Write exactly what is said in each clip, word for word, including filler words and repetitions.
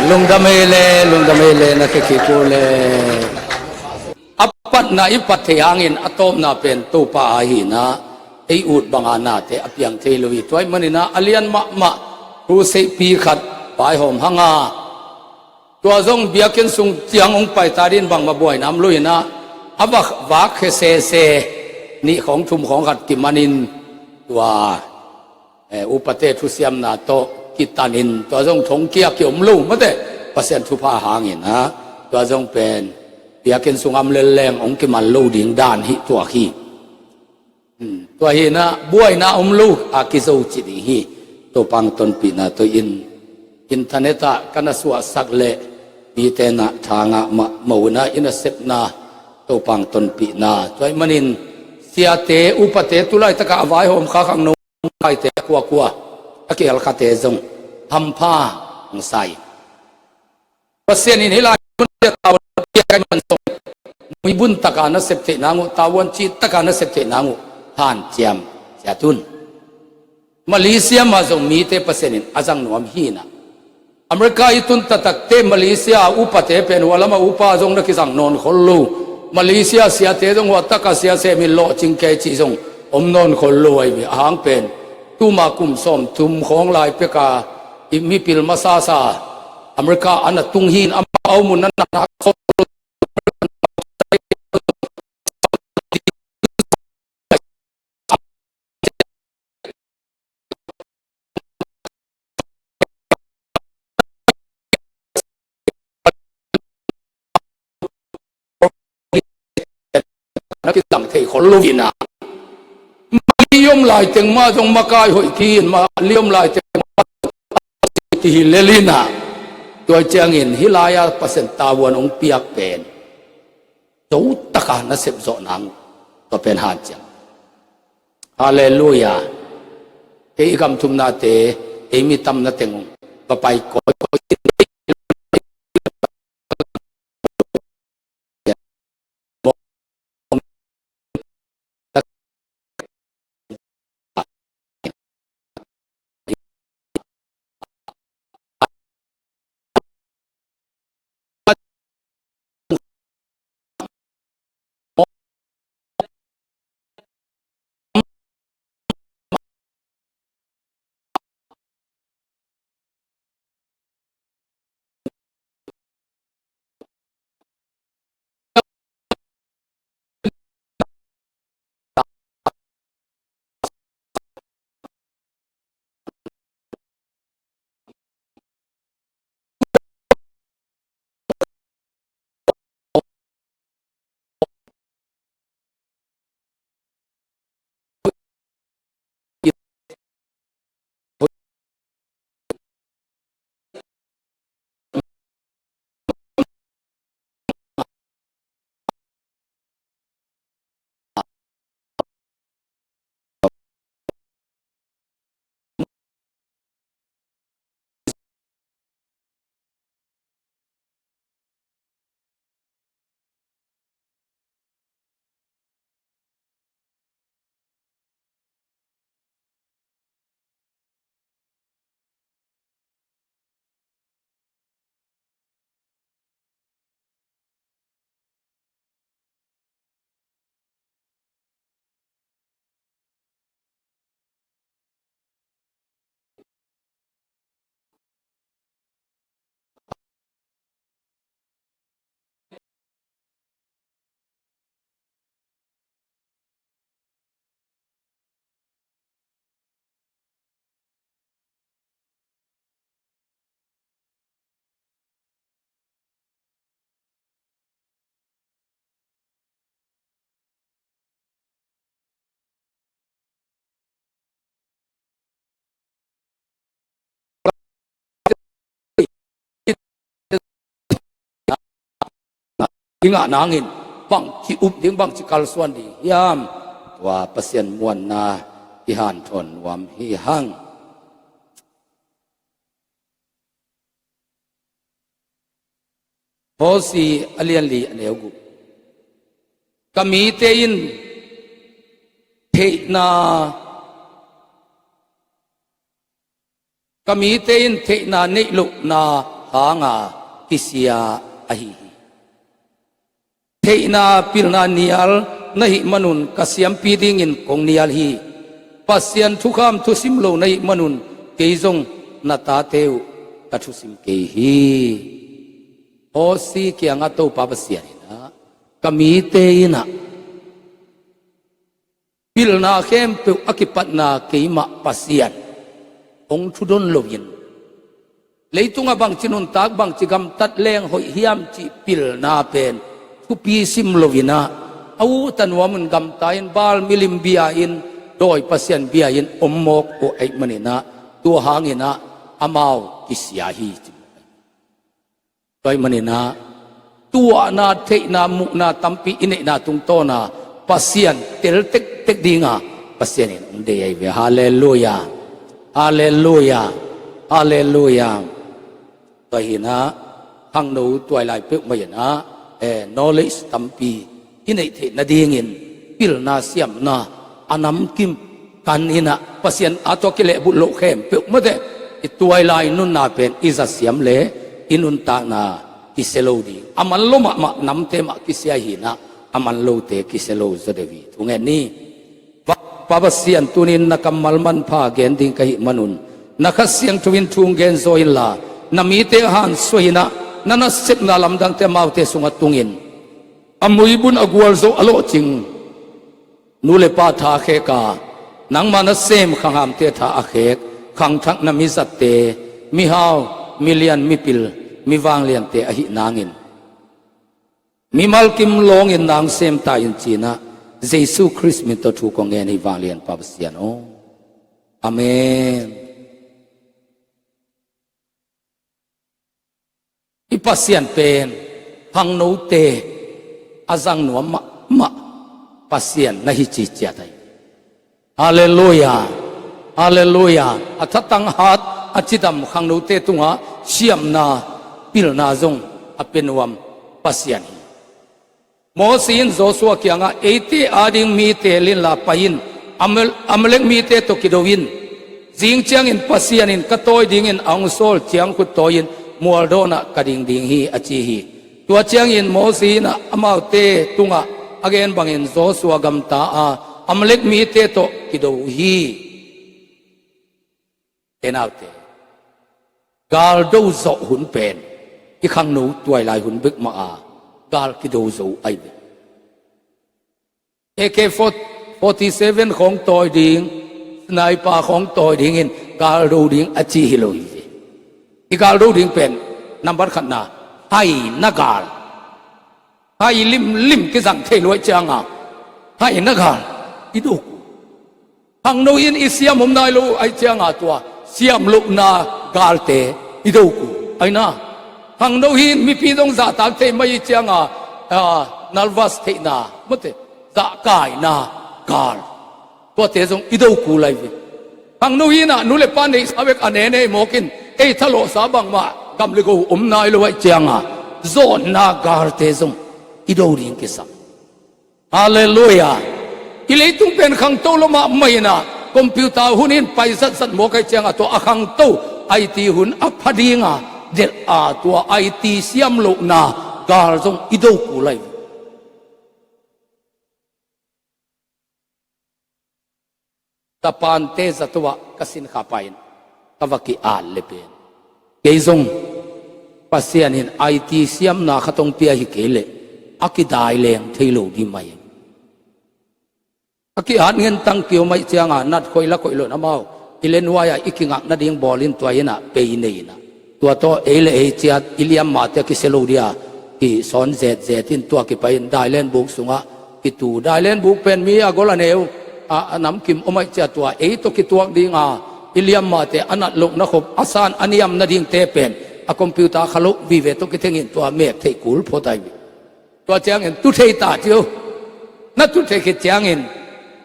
Lungdam ei le, lungdam ei le, na khe khik uh le. A patna i pat theih hangin a tawpna pen Topa a hi na, ei ut banga nate a piang thei lo hi. Tua ahih manin a lian mahmah crusade pi khat vaihawm hang a, tua zong biakinn sung ciang hong pai ta dingin bangmah buaina om lo hi na, a vak, vak khe sese, nih khawng thum khawng khat kimanin tua eh, upate thusiamna tawh kitanin tua zong thongkia kiom lo mate, Pasian thupha hangin a, tua zong pen biakinn sung a om lel leng hong kiman lo ding dan hi tuak hi. Hmm, tua hi na buaina om lo a kizo ci ding hi. Topa hong tonpihna tawh in internet ah ka na suahsak le mite na tha ngah mahmah uh na, i nasepna Topa hong tonpihna. Tua ahih manin siate upate tulaitakah a vaihawm kha khangno laite a kuakua a kihelkhate zong hampha hong sa in. Pasian in hih lai mun tia tavuan pia ka hih man zong muibun taka nasep theih nang uh, tavuan cih taka nasep theih nang uh hanciam ciat un. Malaysia mah zong mite Pasian in a zang nuam hi na. America i tun taktakte Malaysia upate pen hua lamah upa zong na kizang nawn khol lo. Malaysia siate zong hua taka sia semin lawhcing kei cih zong om nawn khol lo ahi ve. A hang pen tuma kum sawmthum khawng lai peka i mipil masasa America a na tung hi in, amah a om un na na khol lo. Na kizang thei khol lo hi na. Mali om lai teng mah zong makai hoih khin, mali om lai teng mah ti hi lel hi na. Tua ciangin hih lai-a Pasian tavuan hong piak pen zo taka nasep zawh nang uh, tua pen hanciam. Halleluiah. Kei i gam thumnate, ei mi tamna teng va pai kawikawi. I ngah nangin bangci up ding, bangci kalsuan ding hiam? Tua Pasian muanna i hanthawn nuam hi hang. Hosea a lian li a neu guk. Ka mite in theihna, ka mite in theihna neih lohna hanga kisia ahi hi. Theihna pilna nial na hih manun ka siampi dingin kong nial hi. Pasian thukham thusim lo na hih manun kei zong na tate uh ka thusim kei hi. Mosi kiangah Topa Pasian in ah, ka mite in ah pilna khempeuh a kipatna keimah Pasian hong thudon loin, leitungah bangci nuntak, bangci gamtat leng hoih hiam cih pilna pen thupi sim loin ah, a ut a nuamun gamta-in Baal milim bia-in, dawi pasian bia-in om mawk uh ahih manin ah, tua hangin ah amau kisia hi ci. Tua ahih manin ah tuahna, theihna, muhna tampi i neihna tungtawn a Pasian tel tektek dinga Pasian in hong deih ahi ve. Halleluiah. Halleluiah. Halleluiah. Tua hi-in ah khangno tuailai peuhmah in ah, eh, knowledge tampi i neih theih nadingin pilna siamna a namkim kan in ah Pasian a tawh kilehbulh loh khempeuh mawte, i tuailai nunna pen i zat siam leh i nuntakna kisia lo ding. A man lo mahmah namte mah kisia hi-in ah, a man lote kisia lo zaw deuh hi. Thungen ni. Pa Pasian, tuni-in na kammal manpha gen ding ka hih manun, na Kha Siangtho in thu hong gen zaw inla, na mite hansuah in ah, na nasepna lamdangte amaute sungah tungin, a muibun a gualzo a lawhcing nu le pa tha a khek a, nangma nasem khanghamte tha a khek khangthak na mizatte, mihau, milian, mipil, mivangliante ahih nangin, mimal kim lawngin nang sem ta in, ci-in ah Jesu Khrist min tawh thu kong ngen hi, vanglian Pa Pasian aw. Amen. I Pasian pen khangnote a zang nuam mahmah Pasian na hi ci ciat ahi. Halleluiah. Halleluiah. A thatang hat, a cidam khangnote tungah siamna, pilna zong a pia nuam Pasian hi. Mosi in Joshua kiangah, eite ading mi teel inla pai in, Amal-, Amalek mite tawh kido in. Zing ciangin Pasian in ka tawi dingin a hong sawl ciangkhut tawi-in mualdawnah ka ding ding hi, a ci hi. Tua ciangin Mosi in ah amaute tungah a gen bangin Joshua gamta a, Amalek mite tawh kido uh hi. Enaute, gal do zawh hun pen i khangno tuailai hun bek mah a, gal kido zo ahi ve. A K forty-seven khawng tawi ding, sniper khawng tawi dingin gal do ding a ci hi lo hi ve. I gal do ding pen nambat khatna, haina gal. Hai limlim kizang thei lo ahih cianga, haina gal i do kul. Khangno in i siam om nai lo ahih cianga, tua siam lohna galte i do kul. Aina, khangno in mipi zong zahtak thei mai ahih cianga, ah, nervous theihna, mawte, zahkaina gal, tuate zong i do kul ahi ve. Khangno hi-in ah nu le pa neihsa bek a nenei mawkin, ei thalawhsa bangmah gam le go om nai lo ahih cianga, zawnna galte zong i do ding kisam. Halleluiah. I leitung pen khangto lo mahmah in ah, computer hun in pai zatzat mawk ahih cianga, tua a khangto I T hun a pha dinga delh a, tua I T siam lohna gal zong i do kul ahi ve. Tapante zato ah ka sinkha pa in ka va ki-at le pen, kei zong Pasian in I T siamna khat hong pia hi kei leh a kidai leng thei lo ding mah hi. A ki-at ngen tang ki-om ahih cianga, nat khoih la khoih lo in amau i le nuai-ah i kingak nading bawl in, tua in ah pei nei in ah, tua tawh ei le ei ciat i liammate a kisia lo dia kisawn zetzet in, tua kipai in dailen buk sungah kitu. Dailen buk pen mi a gol a neu, a, a namkim om ahih ciat, tua ei tawh kituak dinga i liammate a nat lohna khop, a san a niam nadingte pen a computer kha lo vive tawh kitheng in, tua mek theih kul phot ahi ve. Tua ciangin tu thei ta ci uh. Na tu thei khit ciangin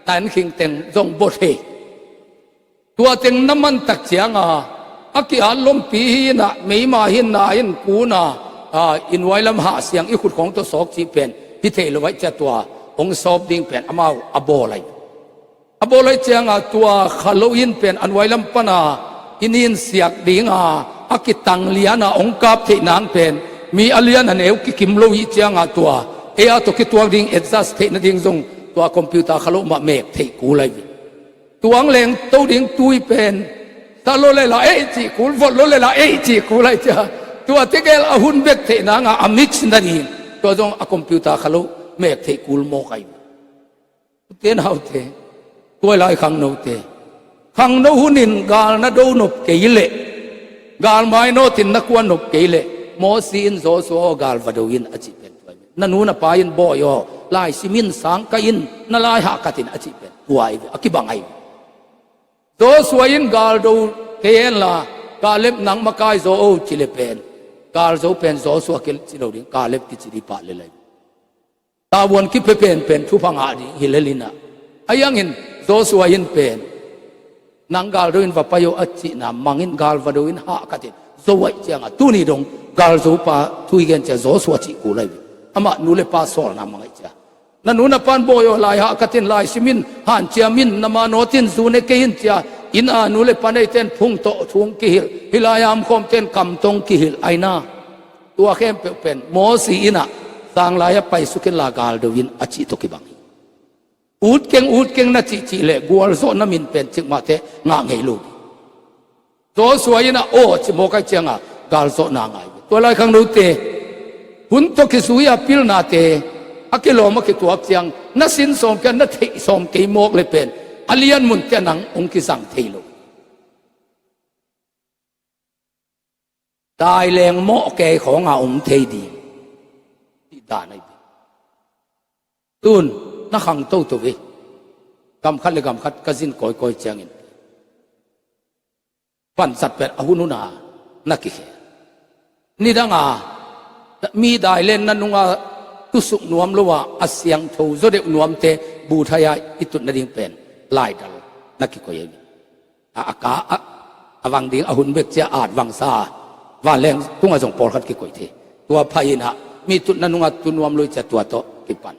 na an khing teng zong bawh thei. Tua teng na man tak cianga, a ki-at lompi hi-in ah, meima hi-in, na hi-in, kun a, a, i nuai lam hah siang i khut khawng tawh sawk cih pen hi thei lo ahih ciang, tua hong sawp ding pen amau a bawl ahi. A bawl ahih cianga, tua kha lo in pen a nuai lam pana i nin siak dinga, a kitang liana hong kap theih nang pen mi a lian a neu kikim lo ih cianga tua ei a tawh kituak ding adjust theih nading zong tua computer kha lo mah mek theih kul ahi ve. Tuang leng to ding tui pen sa lo le la ei cih kul, vot lo le la ei cih kul ahi cia. Tua tegel a hun bek theih nanga a mix nading tua zong a computer kha lo mek theih kul mawk ahi ve. Ute naute, tua lai khangnote, khangno hunin gal na do nop kei leh gal mainawtin na kuan nop kei leh Mosi in Joshua aw gal va do in a cih pen tua hi. Na nu na pa in bawi aw lai simin sangkah in na lai hahkatin a cih pen tua hi ve, a kibang ahi ve. Joshua in gal do kei henla Kaleb nang makai zaw o ci le pen gal zo pen Joshua kici lo ding, Kaleb kici ding pah le lai. Tavuan kipia penpen thupha ngah ding hi lel inah a iangin Joshua in pen nang gal do in va pai o a cihna mangin gal va do in hahkatin zo aih cianga tuni dong gal zo pa thu i gen cia Joshua cih kul ahi ve. Amah nu le pa sawlna mang aih cia. Na nu na pan bawi aw lai hahkatin lai simin hanciamin na manawtin zu ne kei in cia. Inn a nu le pa neiten phung tawh thung kihilh, hilai a omkhawmten kamtong kihilh aina. Tua khempeuh pen Mosi innah sanglai-ah paisuk inla gal do in a cih tawh kibang hi. Utkeng utkeng na cihcih leh gualzawhna min pen cikmahte ngah ngei lo ding. Joshua innah aw ci mawk aih cianga galzawhna ngai. Tua lai khangnote hun tawh kizui-a pilnate a kilawm a kituak ciang na sin sawm kei a na theih sawm kei mawk le pen a lian munte a nang hong kizang thei lo. Dai leng mawh kei khawnga om thei ding. Cih dan ahi ve. Tun na khang toto ve. Gamkhat le gamkhat ka zin kawikawi ciangin panzat pen a hun huna na kikhe. Nidanga mi dailen na nunga tusuk nuam lo a a siangtho zawdeuh nuamte buthai-a i tut nading pen laidal na kikoih ahi ve. A, a ka a, a vang ding a hun bek cia at vangsa vanleng tunga zong pawlkhat kikoih thei. Tua pha inah mi tutna nunga tu nuam lui cia tua tawh kipan.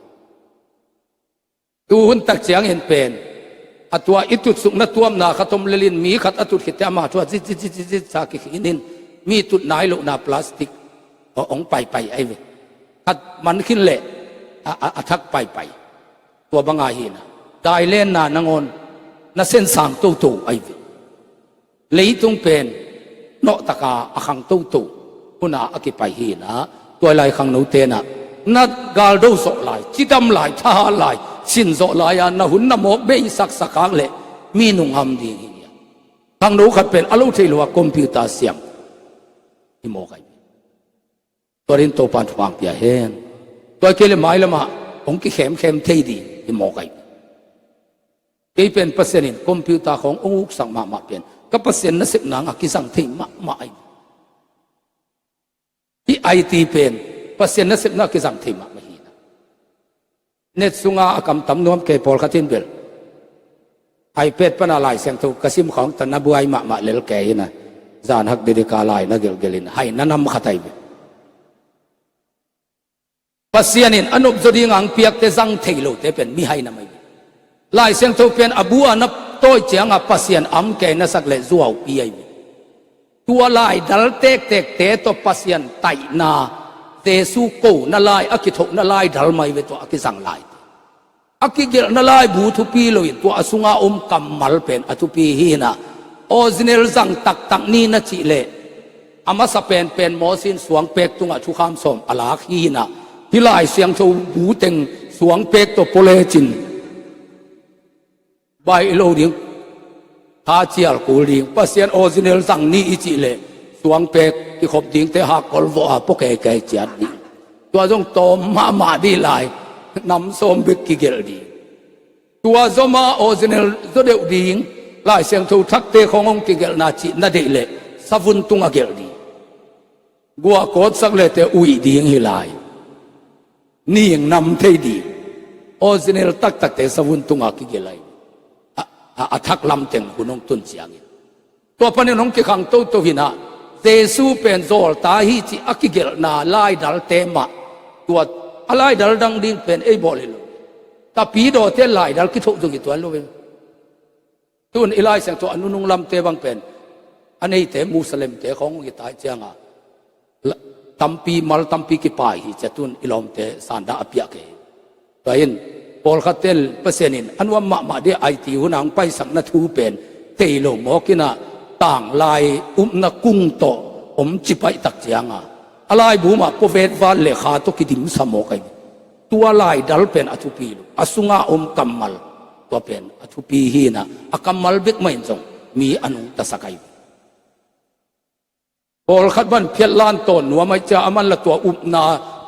Tu hun tak ciangin pen a tua i tutsukna tuamna khat om lelin mi khat a tut khitte ama thua zit zit zit zit zit sa kikhinin mi tut nai lohna plastic a ong paipai ahi ve. Khat man khin leh a, a, a thak paipai. Tua banga hinah dailenna nangawn na sensang toto ahi ve. Leitung pen nawhtaka a khang toto huna a kipai hinah tua lai khangno tenah na galdo zawh lai, cidam lai, thahat lai, sin zawh lai-a na hun na mawk bei saksak hang leh mi nungham ding hi. Khangno khat pen a lo thei lo a computer siam hi mawk ahi. Tua din Topan thupha pia hen. Tua kei le mailamah hong kikhemkhem thei ding hi mawk ahi. Kei pen Pasian in computer khawng hong uksak mahmah pen ka Pasian nasepna ngah kizang thei mahmah ahi. Hih I T pen Pasian nasepna kizang thei mahmah hi. Net sunga a kamtam nuam kei pawlkhat in bel iPad pana Lai Siangtho ka sim khawng ta na buai mahmah lel kei hi na. Zan hak didika lai na gelhgelhin hai na nam khat ahi ve. Pasian in a nopzaw dinga ang piakte zang thei lote pen mi hai na mai ve. Lai Siangtho pen a bu a na tawi cianga Pasian am kei na sak le zuaupi ahi ve. Tua laidal tektekte tawh Pasian taihna Jesu kona lai a kithohna laidal mai ve tua a kizang lai. A kigelhna laibu thupi loin tua a sunga om kammal pen a thupi hinah original zang taktak ni na cih leh a masa penpen Mawsi in suangpek tungah thukham sawm a lak hinah hih Lai Siangtho bu teng suangpek tawh pawlecin baih lo ding. Tha cial kul ding. Pasian original zang ni i cih leh suangpek kikhop dingte hakkol vawh a pua keikei ciat ding. Tua zong tawm mahmah dih lai. Nam sawm bek kigelh ding. Tua zoma original zaw deuh ding. Lai Siangtho thakte khawng hong kigelhna cih na deih leh savun tunga gelh ding. Guahkawtsak lete uih ding hi lai. Ning nam thei ding. Original taktakte savun tunga kigelh lai. A, a, a thak lamteng hun hong tun ciangin tua panin hong kikhang toto hinah Jesu pen zawlta hi cih a kigelhna laidalte mah tua a laidal dang ding pen ei bawl hi lo. Tapidawte laidal kithoh zong hi tuan lo ve. Tun i Lai Siangtho a nunung lamte bang pen A neite Muslimte khawng hong hi tai cianga, la-, tampi, mal tampi kipai hi ciatun i lawmte sanda a piah kei. Tua in, pawlkhat ten Pasian in a nuam mahmah dih a i ti hun a hong paisak na thu pen thei lo mawk inah, tanglai upna kung tawh om cipaih tak cianga, a laibu mah pawvet val le kha tawh kidimsa mawk ahi. Tua laidal pen a thupi lo, a sunga om kammal, tua pen a thupi hi inah, a kammal bek mah in zong mi a nungtasak ahi. Pawlkhat ban phiatlan tawn nuam aih cia, a man la tua upna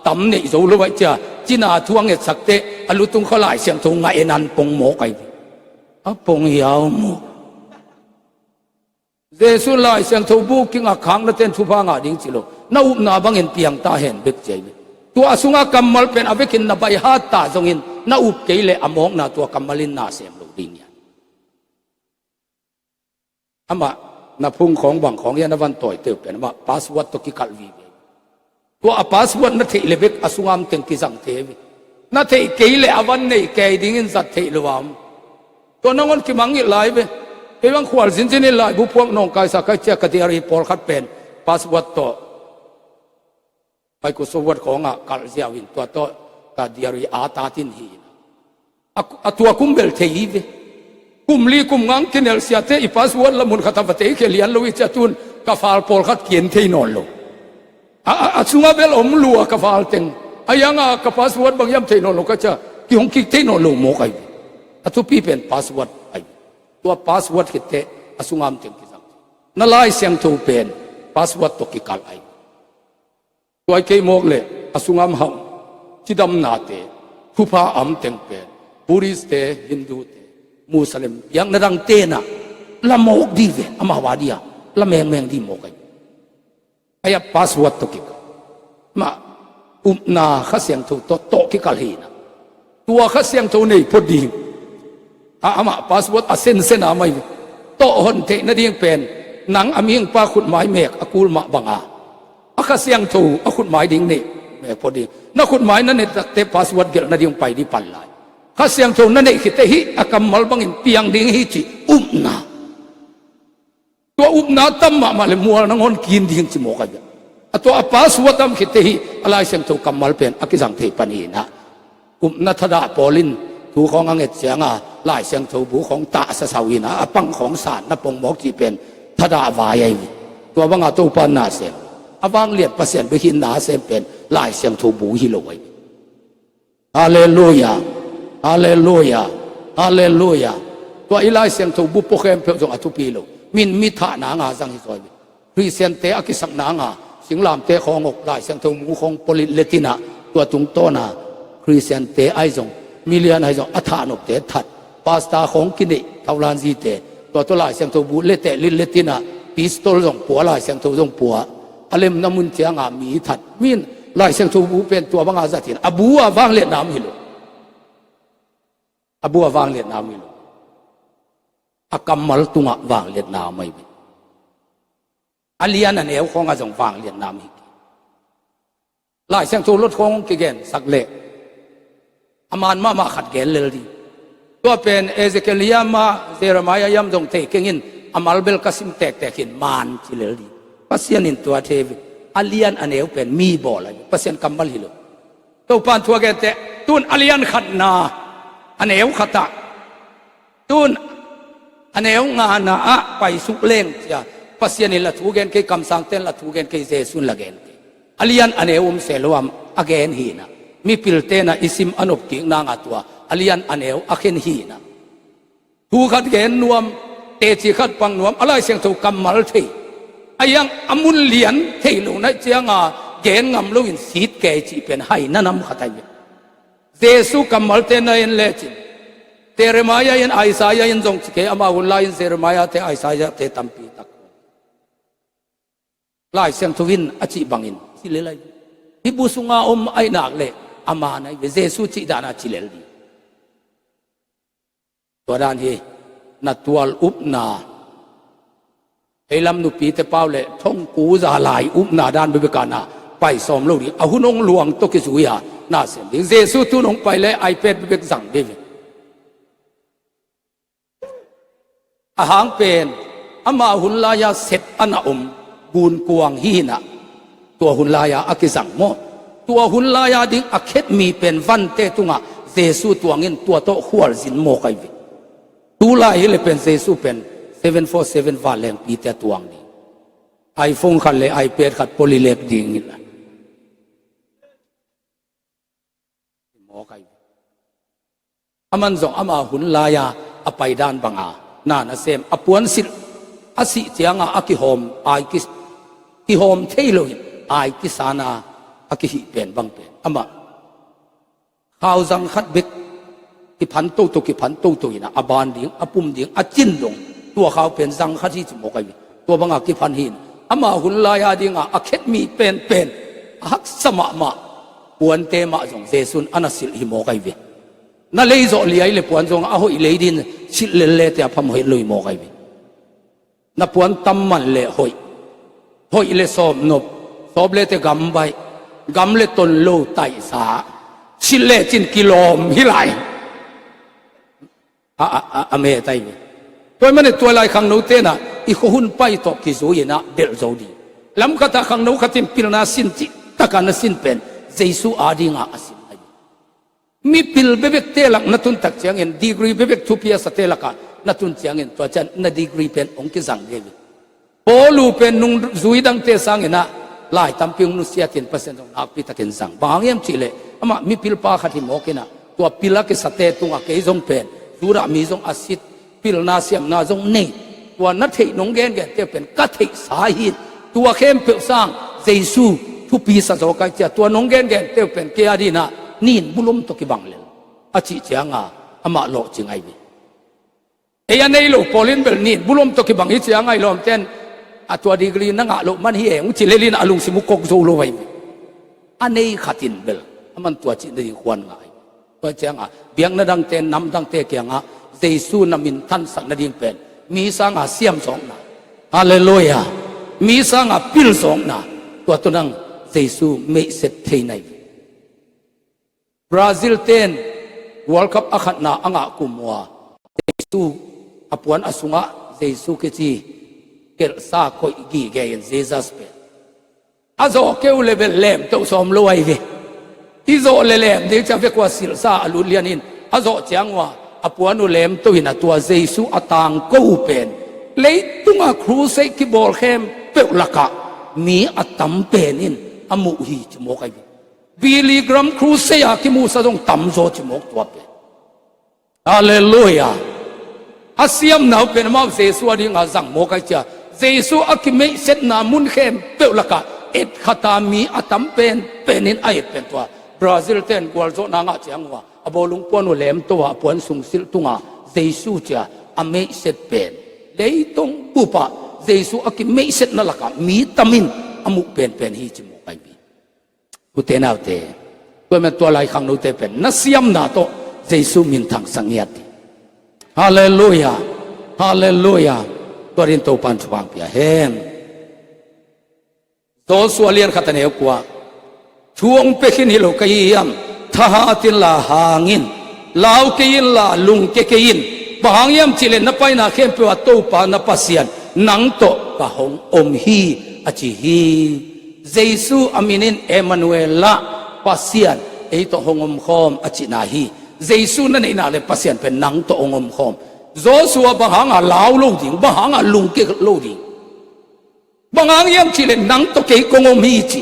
tam neih zo lo aih cia, cina thu a ngetsak teh a lutung khua Lai Siangtho ngah en an pong mawk aih. A pong hiau mawk. Jesu Lai Siangtho bu kingak khak na ten thupha ngah ding ci lo. Na upna bangin piang ta hen bek cia aih. Tua a sunga kammal pen a vekin na baihat ta zongin na up kei leh a mawkna tua kammal in na sem lo ding hian. Amah na phung khawng bang khawng hian a van tawite uh pen amah password tawh kikalh vive. Tua a password na theih le bek a sunga om teng kizang thei ve. Na theih kei le a van neih kei dingin zat theih lo a om. Tua nangawn kimangngilh lai ve. Kei bang khual zinzin in laibu phuak nawngkaisa kai cia ka diary pawlkhat pen password tawh Microsoft Word khawngah kalh ziau in tua tawh ka diary a tatin hi. A, a tua kum bel thei hi ve. Kum li kum nga kinelh siate i password la mun khat a va tei khia lian lo i cia tun ka fal pawlkhat kian thei nawn lo. A, a, a sunga bel om lua ka fal teng. A ianga ka password bang hiam thei nawn lo ka cia kihong kik thei nawn lo mawk aih ve. A thupi pen password aih ve. Tua password khitteh a sunga om teng kizang. Na Lai Siangtho pen password tawh kikalh aih ve. Tua i kei mawk leh a sungam hauh cidamnate, thupha a om teng pen Buddhist-te, Hindu-te, Muslim, biakna dang tenah la mawk dih ve, amau a dia la mengmeng dih mawk aih. Aia password tawh kikal. Mah upna Kha Siangtho tawh tawh kikal hinah. Tua Kha Siangtho nei phot ding. A, amah password a sensen a mai. Tawh hon theih nading pen nang a mihingpa khutmai mek a kul mah banga a Kha Siangtho a khutmai ding nei mek phot ding. Na khutmai na neih takteh password gelh nading pai dih pan lai. Kha Siangtho na neih khitteh hih a kammal bangin piang ding hi cih upna. Tua upna tam mahmah le mual nangawn kin ding ci mawk aih. A tua a password tam khitteh hih a Lai Siangtho kammal pen a kizang thei pan hinah. Upna thadah pawl in thu khawng a nget cianga Lai Siangtho bu khawng tahsa sau hinah a pang khawng san na pong mawk cih pen thadah vai aih. Tua banga Topa na sem a vanglian Pasian bek hi na sem pen Lai Siangtho bu hi lo aih. Halleluia. Halleluia. Halleluia. Tua i Lai Siangtho bu pua khempeuh zong a thupi lo. Min mi thah nanga zang hi zaw hi. Khristiante a kisak nanga singlamte khawng awk Lai Siangtho mu khawng pua litletinah tua tungtawna Khristiante ahi zong milian ahi zong a thah nopte that. Pasta khawng kineih thaulan zite tua tua Lai Siangtho bu leteh litletinah pistol zong pua Lai Siangtho zong pua. A lemna mun cianga mi that min Lai Siangtho bu pen tua banga zatin a bu a vangliatna om hi lo. A bu a vangliatna om hi lo. A kammal tungah vangliatna om aih ve. A lian a neu khawngah zong vangliatna om hi. Lai Siangtho lot khawng kigen sak leh a man mahmah khat gen lel ding. Tua pen Ezekiel hiam a Jeremiah hiam zong thei kengin a malbel ka sim tektek hin man ci lel ding. Pasian in tua thei ve. A lian a neu pen mi bawl aih. Pasian kammal hi lo. Topan thu a genteh tun a lian khatna a neu khatah tun a neu ngana ah paisuk leng cia Pasian in la thu gen kei, kamsangten la thu gen kei, Jesu in la gen kei. A lian a neu om se lo am a gen hinah. Mipil tenah i sim a nopkik nanga tua a lian a neu a khen hinah. Thu khat gen nuam, teci khat pang nuam, a Lai Siangtho kammal thei. A iang a mun lian thei lo naih cianga gen ngam loin sit kei cih pen hai na nam khat aih ve. Jesu kammalte na en lecin Jeremiah in Isaiah in zong ci kei, amau hun lai-in Jeremiah te Isaiah te tampi tak. Lai Siangtho in a cih bangin ci lel aih. Hih bu sunga om aih nak leh a man aih ve, Jesu cih dana ci lel ding. Tua dan hi na tual upna. Ei lam nupite pau le thongku za lai upna dan bebek a na pai sawm lo ding. A hun hong luang tawh kizui a na sem ding. Jesu tun hong pai le iPad bebek zang ding. A hang pen Ama hun lai-a set a na om gunkuang hi inah, tua hun lai-a a kizang maw? Tua hun lai-a ding a khetmi pen vante tungah Jesu tuangin tua tawh khualzin mawk ahi ve. Tulai hi le pen Jesu pen seven four seven vanlengpite a tuang ding, iPhone khat le iPad khat pawlilek ding hi la. Mawk ahi ve. Aman zong ama hun lai-a a paidan banga na nasem a puansilh a sih cianga a kihawm ai ki, kihawm thei loin ai kisana a kihih pen bang pen amah khauzang khat bek kiphan toto kiphan toto inah a ban ding a pum ding a cin dong tua khau pen zang khat hi ci mawk ahi ve. Tua banga kiphan hi inah ama hun lai-a dinga a khetmi penpen a haksa mahmah puante mah zong Jesu'n a na silh hi mawk ahi ve. Na lei zawh liai le puan zong a hoih lei din silh lellete a phamawh het lo hi mawk ahi ve. Na puan tam man le hoih, hoih le sawpnop, sawp lete gambaih, gam le ton lo taihsa, silh lecin kilawm hi lai. A, a, a, a met ahi ve. Tua ahih manin tua lai khangno tenah i khuahun pai tawh kizui inah delh zo ding. Lamkhatah khangno khatin pilna sin cihtakah na sin pen Jesu adinga a sin ahi ve. Mipil bebekte lak na tun tak ciangin, degree bebek thupi a sate lakah na tun ciangin, tua ciang na degree pen hong kizang ding hi. Paulu pen nungzui dangte sanginah lai tampi hong nusiatin Pasian zong nakpitakin zang. Bang hang hiam cihleh amah mipilpa khat hi mawkinah tua pil a kisate tungah kei zong pen Judah mi zong a sit, pilna siamna zong nei. Tua na theih nong gengente uh pen ka theihsa hi. Tua khempeuh sang Jesu thupi sa zaw kai cia, tua nong gengente uh pen kei a dinah nin bulom tawh kibang lel a cih cianga amah lawhcing ahi ve. Ei a nei lo pawl in bel nin bulom tawh kibang hi cianga i lawmten a tua degree na ngah loh man hi e hong ci lel in a lungsim uh kok zo lo ahi ve. A nei khat in bel aman tua cih nading khuan ngah hi. Tua cianga biakna dangte, nam dangte kiangah Jesu na minthansak nading pen mi sanga siam zawkna, halleluiah, mi sanga pil zawkna, tua tunang Jesu meihset thei na hi. Brazil ten World Cup a khatna a ngah kum uh a Jesu a puan a sungah Jesu kici kelhsa koih gige in, Jesus pen a zawh keu le bel lemtoh sawm lo ahi ve. I zawh le lem ding cia vek uh a silhsa a lut lianin a zawh ciang uh a puan uh lemtoh in a tua Jesu a tangko uh pen leitunga crusade kibawl khempeuh lakah mi a tam pen in a muh hi ci mawk ahi ve. Billy Graham crusade a kimuhsa zong tamzaw ci mawk tua pen. Halleluiah. A siamna uh pen amau Jesu a dinga zang mawk ahi cia. Jesu a kimeihsetna mun khempeuh lakah etkhata mi a tam pen penin a et pen tua. Brazil ten gualzawhna ngah ciang uh a a bawlung puan uh lemto a a puan sungsilh tunga Jesu cia a meihset pen leitung bupah Jesu a kimeihsetna lakah mi tamin a muh penpen hi ci mawk ahi ve. Ute naute, tua men tua lai khangnote pen na siamna tawh Jesu minthang sangiat hi. Halleluiah. Halleluiah. Tua din Topan thupha pia hen. Joshua lian khat a neu kua. Thu hong pia khin hi lo ka hi hiam? Thahat inla hang in. Lau kei inla lungkia kei in. Bang hang hiam cihleh na paina khempeuh ah Topa na Pasian nang tawh ka hong om hi a ci hi. Jesu a min in Emmanuel ah, Pasian ei tawh hong om khawm a cihna hi. Jesu na neihna le Pasian pen nang tawh hong om khawm. Joshua bang hanga lau lo ding, bang hanga lungkia lo ding? Bang hang hiam cihleh nang tawh kei kong om hi ci.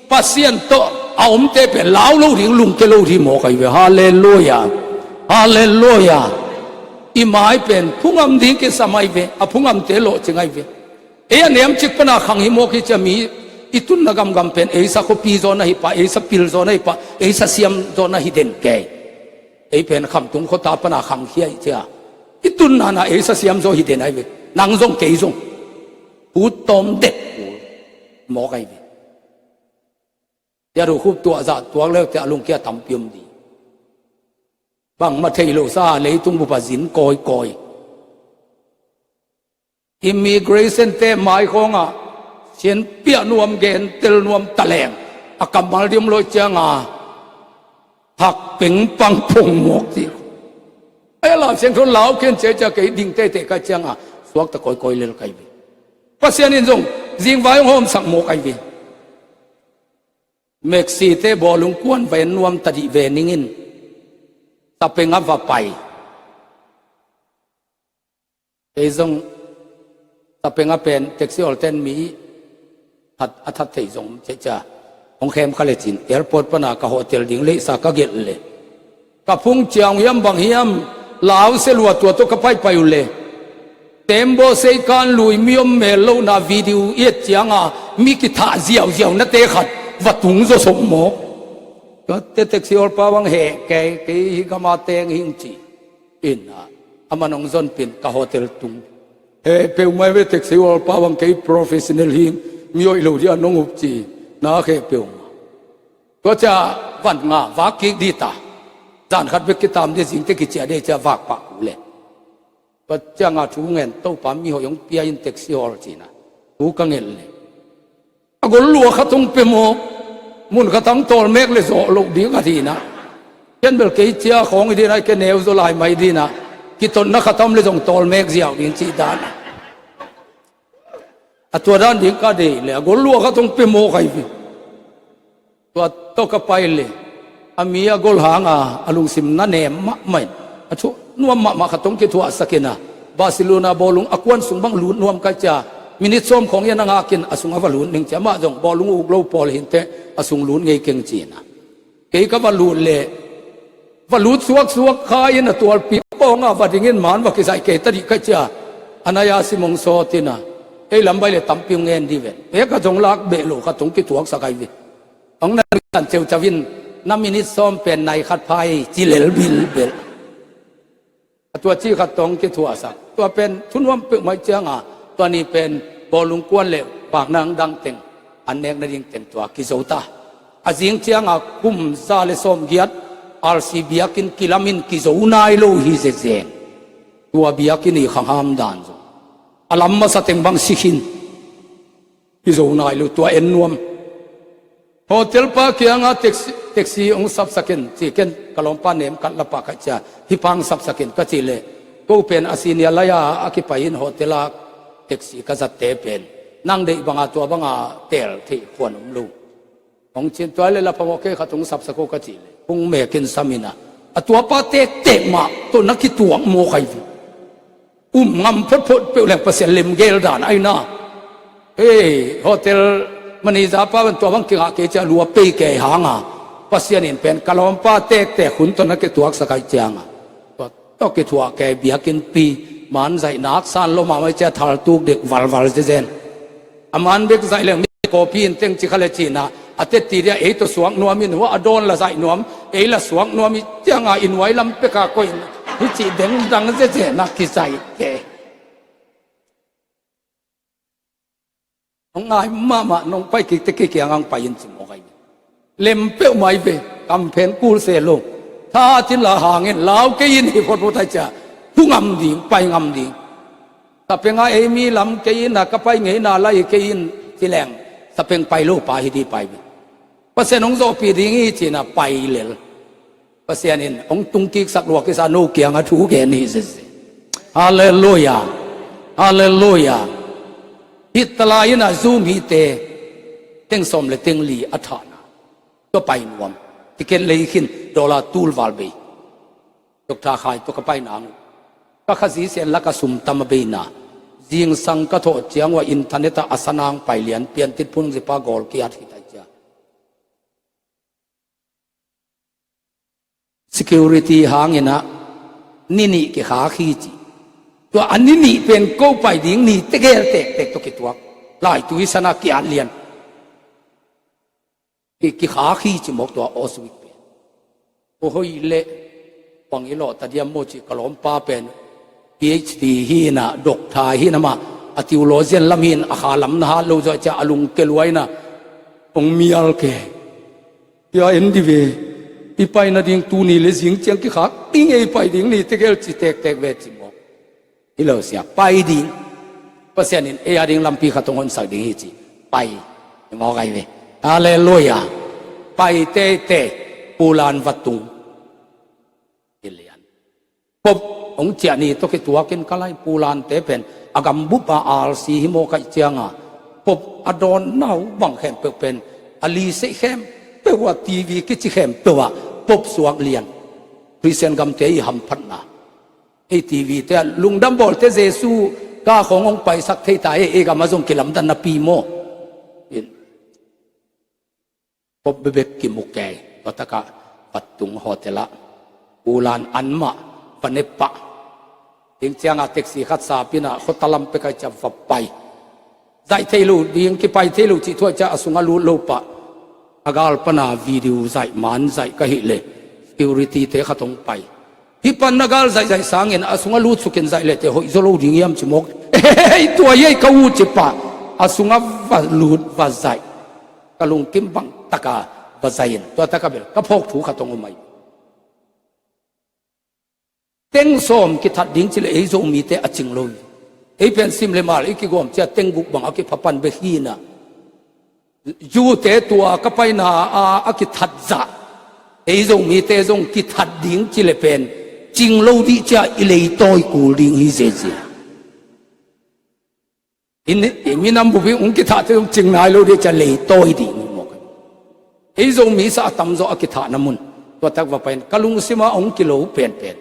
Pasian tawh a omte pen lau lo ding, lungkia lo ding mawk ahi ve. Halleluiah. Halleluiah. I mai pen phungam ding kisam ahi ve, a phungamte lawhcing ahi ve. Ei a nemcik pana khang hi mawk hi cia, mi i tunna gamgam pen eisa khuapi zaw na hi pah, eisa pil zaw na hi pah, eisa siam zaw na hi den kei. Ei pen Khamtung khuata pana khangkhia hi cia. I tunna na eisa siam zaw hi den ahi ve. Nang zong kei zong. Ut tawm det. Mawk ahi ve. Tia ru khup tuah zah tuak leute a lungkia tampi om ding. Bangmah thei lo sa leitung bupa zin kawikawi. Immigration te mai khawngah sianpiah nuam gentel nuam taleng a kammal dim lo cianga hak pengpang phongmawk ti. Ai a Lau Siangtho lau khen cia cia kei ding teitei ka cianga Tuakta kawikawi lel ka hi ve. Pasian in zong zingvai hong hawmsak mawk ahi ve. Meksite bawlung kuan va en nuam ta dih ve ningin Tapenga va pai. Kei zong Tapenga pen taxi hawlten mi a that thei zong cihcia hong khem kha le cin airport pana ka hotel ding leihsa ka gelh le ka phung ciang hiam bang hiam lau se lua tua tawh ka paipai uh le tembaw sei kan lui mi om mel lohna video i et cianga mi kithah ziauziau nate khat va tung zawsop maw? Tuate taxi hawlpa bang heh kei, kei hi gama teng hing ci. Ina a man hong zonpin ka hotel tung. Heh peuhmah ve taxi hawlpa bang kei professional hing mi hoih lo dia nong up ci. Na heh peuhmah. Tua cia van nga vak kik dita. Zan khat bek kitam dia zingte kiciah dia cia vak pah ku le. Tua cianga thu ngen Topa mi hoih hong pia in taxi hawl cina thu ka ngen le a gol lua khat hong pe maw? Mun khat hong tawlmek le zawh loh ding a dina. Ken bel kei cia khawng i dina i ke neu zaw lai mai dina. Kitotna khat om le zong tawlmek ziau ding cih dana. A tua dan ding ka dei le a gol lua khat hong pe maw kai ve. Tua tawh ka pai le a mi a gol hanga a lungsim na nem mahmah in a thu nuam mahmah khat hong kithuahsak ina Barcelona bawlung a kuan sung bang lut nuam kai cia minit sawm khawng ia na ngakin a sung a va lut ning cia mah zong bawlung uk lo pawl hinte a sung lut ngei keng cina. Kei ka va lut le va lut suaksuak kha in a tualpi pawnga va dingin man va kizaih kei ta dih kai cia a nai a sim hong sawt ina ei lam bai le tampi hong ngen dih ven. Pek a zong lak beh lo khat hong kithuaksak ai ve. Hong na kan ceucau in na minit sawm pen nai khat phai ci lel bilbel. A tua ci khat tawh hong kithuahsak tua pen thunuam peuhmah cianga tua ni pen bawlung kuan le paknang dangteng an nek nading teng tua kizo ta. A zing cianga kum za le sawm giat R C biakin kilamin kizo nai lo hi zezeng. Tua biakin i khangham dan zo a lam masa teng bang sikhin. Kizo nai lo tua en nuam. Hotel pa kianga taxi, taxi hong sapsakin ci ken ka lawmpa nem kat lapa ka cia hih pa hong sapsakin ka cih leh ko pen a senior lai-a a kipai in hotel a taxi ka zatte pen nang deih banga tua banga tel theih khuan om lo. Hong cin tua le lapamawh kei khat hong sapsak ko ka cih leh hong mekin samin a a tuapa tektek mah tawh na kituak mawk ai ve. Um ngam photphot peuh leng Pasian lemgel dan aina. Hei hotel manager pa van tua bang kingah kei cia lua pei kei hanga Pasian in pen ka lawmpa tektek hun tawh na kituaksak ai cianga tua tawh kithuah kei biakinnpi man zaih naksan lo mahmah cia thaltuk dek valval zezen. A man bek zaih leng mi kawpi in teng ci kha le cina a tetti dia ei tawh suak nuam in hua a dawn la zaih nuam ei la suak nuam i cianga i nuai lam peka koih in hi cih dengdang zezena kizaih ke. Hong ngai mahmah nong pai kikte kei kiangah hong pai in ci mawk ai. Lem peuhmah i ve kamphen kul se lo. Tha tin la hangin lau kei in hi photphot ai cia thu ngam ding pai ngam ding. Tapenga ei mi lam kei in a ka pai ngeina lai kei in ci leng tapeng pai lo pa hi di pai ve. Pasian hong zawhpih ding hi cina pai lel. Pasian in hong tungkiksak lua kisa no kianga thu gen hi sese. Halleluia. Halleluia. Hih tala in a zu mite teng sawm le teng li a thahna tua pai nuam. Ticket lei khin dollar tulval bei. Doctor Khai tua ka pai nang uh ka Khazih sian laka sum tam a beina. Zingsang ka thawh ciang ua internet ah a sanang pai lian piantit phungzipa gawl kiat hi tai cia. Security hangin ah ni nih kikhak hi ci. Tua a ni nih pen ko pai ding ni tegel tektek tawh kituak. Laitu i sana kiat lian. Ki, kikhak hi ci mawk tua Auschwitz pen. Ko hoi le bang i lawh ta diam maw ci ka lawmpa pen PhD hi na doctor hi na mah a theologian lam hin a kha lam na hat lo zawh cia a lungke luai na hong mial ke. Tia en di ve i pai nading tuni le zing ciang kikhak i ngei pai ding ni tegel ci tektek ve ci mawk. Hi lo sia pai ding. Pasian in ei a ding lampi khat hong honsak ding hi ci. Pai. Hi mawk ai ve. Halleluia. Pai teitei. Pulan va tung. Hi lian. Pop hong ciah ni tawh kituakin ka lai pulante pen A gambup a alsi hi mawk ahih cianga, Pope a dawnna uh bang khempeuh pen a liseih khempeuh ah, TV kici khempeuh ah Pope suak lian. Khristian gamte i hamphatna, ei TV te ah lungdam bawlte Jesu ka khawng hong paisak thei ta, ei, ei gam ah zong kilamdanna pi maw? Pope bebek kimu kei, tua takah va tung hotel ah, ulan anmah va ne pah. Hing cianga taxi khat sapin ah khuata lam pek ah ciah va pai. Zaih thei lo ding, kipai thei lo cih thu ah ciah a sungah lut lo pah. A gal pana video zaih man zaih ka hih leh security te khat hong pai. Hih pan na gal zaihzaih sangin a sungah lut sukin zaih leh teh hoih zaw lo ding hiam ci mawk. Ei, tua hi ei ka ut ci pah. A sungah va lut va zaih. Ka lungkim bang taka va zaih in, tua taka bel ka phawk thu khat hong om ahi. Teng sawm kithat ding ci leh ei Zomite a cing lo hi. Ei pen sim le mal i kigawm ciah teng guk bang a kiphapan bek hi na. Zute tua ka paina a, a kithat zah ei Zomite zong kithat ding ci le pen cing lo dih ciah i leitawi kul ding hi ziazia. I minam bupi hong kithahte zong cing nai lo dih ciah leitawi ding hi mawk. Ei Zomi sa a tamzaw a kithahna mun tua tak va pain ka lungsima hong kilo penpen.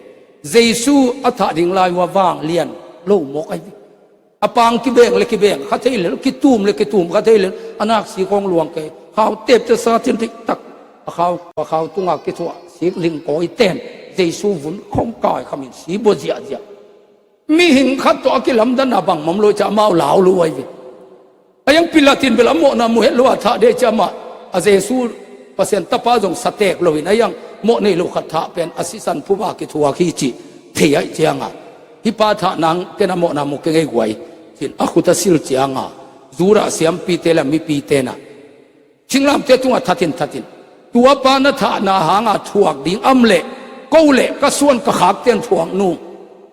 Jesu a thah ding lai uh a vanglian lo mawk ahi ding. A pang kibeng le kibeng kha thei lel, kitum le kitum kha thei lel, a naksi khawng luang kei, khau tepte sa tin diktak, a khau, a khau tunga kithuah sik lingkawi ten Jesu vun khawng kai khamin si bua ziahziah. Mihing khat tawh a kilamdanna bang mawk lo ciah amau lau lo ahi ve. A yang Pilat in bel a mawhna mu het lo a thah dih ciah amah a Jesu Pasian tapa zong satek loin a yang mawh nei lo khat thah pen a sisan phuba kithuak hi cih thei ahi cianga, hih pa thah nang ken a mawhna mu kei ngei guai, ci-in a khut a sil cianga Judah siampite le mipite na, singlamte tungah thatin thatin, tua pa na thahna hanga thuak ding om leh ko le ka suan ka khakten thuak nung,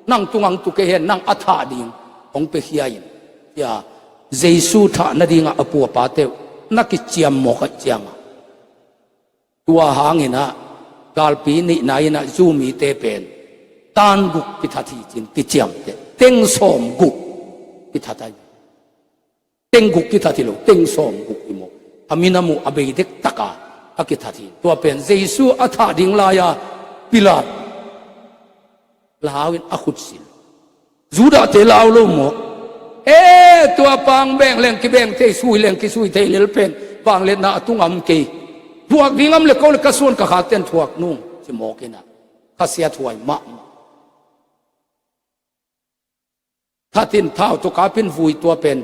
nang tungah tu kei hen, nang a thah ding hong piakhia in, cia Jesu thah nadingah a pu a pate uh na kiciam mawk ahi cianga. Tua hanginah galpi nihna inah Zomite pen tan guk kithat hi cin kiciamteh, teng sawm guk kithat ahi. Teng guk kithat hi lo, teng sawm guk hi maw? A minam uh a bei dek taka a kithat hi. Tua pen Jesu a thah ding lai-a Pilat lau in a khut sil. Judahte lau lo maw? E, tua pang beng leng kibeng thei, sui leng kisui thei lel pen vangliatna a tung om kei. Thuak ding om le ko le ka suan ka khakten thuak nung ci mawk inah kha siathuai mahmah. Thatin thau tawh kapin vui tua pen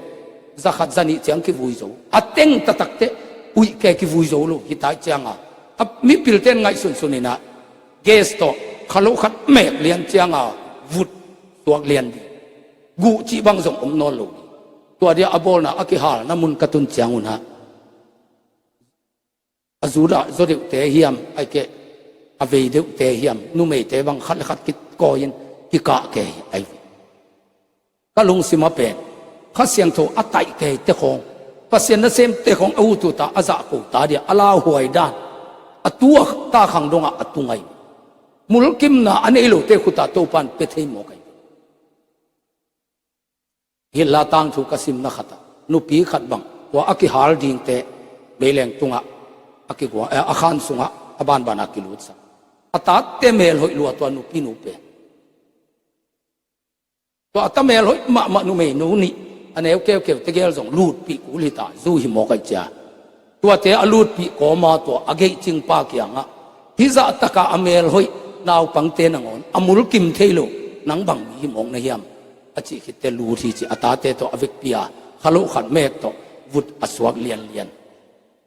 zakhat zanih ciang kivui zo. A teng taktakteh uih ke kivui zo lo hi tai cianga, a mipilten ngaihsunsun inah gas tawh kha lo khat mek lian cianga vut suak lian ding, guh cih bang zong om nawn lo ding. Tua dia a bawlna a kihalna mun ka tun ciangunah a Judah zaw deuhte hiam, aike a vei deuhte hiam, numeite bang khat le khat kikawi-in kikah kei ahi ve. Ka lungsima pen Kha Siangtho a taih keite khawng, Pasian nasemte khawng a ututa a zahkota dia a lauhuai dan, a tu a ta khang dongah a tu ngai. Mulkimna a nei lote khuta Topan pia thei mawk ahi. Hitler tangthu ka simna khatah nupi khat bang tua a kihal dingte meileng tungah a kigua, eh, a khan sungah a banbanah kilutsak. A tate melhoih lua tua nupi nu pen. Tua a ta melhoih mahmah numei nu nih a neu keukeu tegel zong lutpih kul hita, zu hi mawk ahi cia. Tuate a lutpih kawma tua a geihcingpa kiangah, hih zahtaka a melhoih naupangte nangawn a mulkim thei lo nang bang mi hi mawk na hiam? A cih khitte lut hi ci, a tate tawh a vekpi-a kha loh khat mek tawh vut a suak lianlian.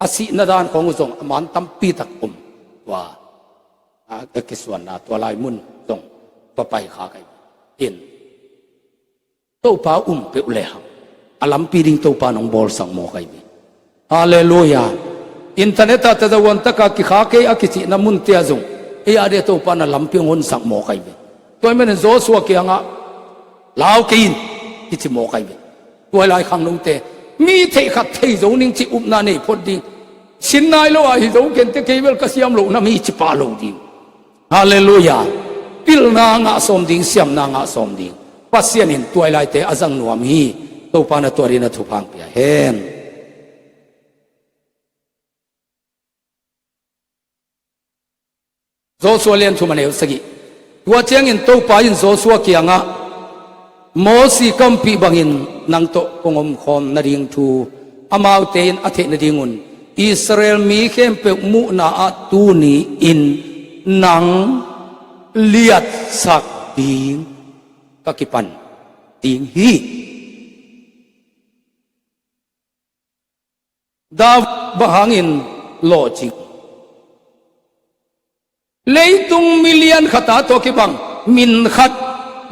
A sihna dan khawng uh zong a man tampi tak om. Tua a, a kisuanna tua lai mun zong va pai kha kai in. Topa um peuh lehang a lampi ding Topa nong bawlsak mawk ahi ve. Halleluia. Internet ah tazawan taka kikha kei a kicihna munte ah zong ei a dia Topa na lampi hong honsak mawk ahi ve. Tua hi manin Joshua kiangah lau kei in kici mawk ahi ve. Tua hi lai khangnote mi theih khat thei zo ning ci upna nei phot ding. Sin nai lo ah hi zo kente, kei bel ka siam loh na mi ci pah lo ding. Halleluia. Pilna ngah sawm ding, siamna ngah sawm ding. Pasian in tuailaite a zang nuam hi. Topa na tuarin a thupha hong pia hen. Joshua lian thum a neu sagih. Tua ciangin Topa in Joshua kiangah, Mosi ka ompih bangin nang tawh kong omkhawm nading thu amaute in a theih nadingun Israel mi khempeuh muhna ah tuni-in nang liatsak ding ka kipan ding hi. David bang hangin lawhcing? Leitung milian khat a tawh kibang min khat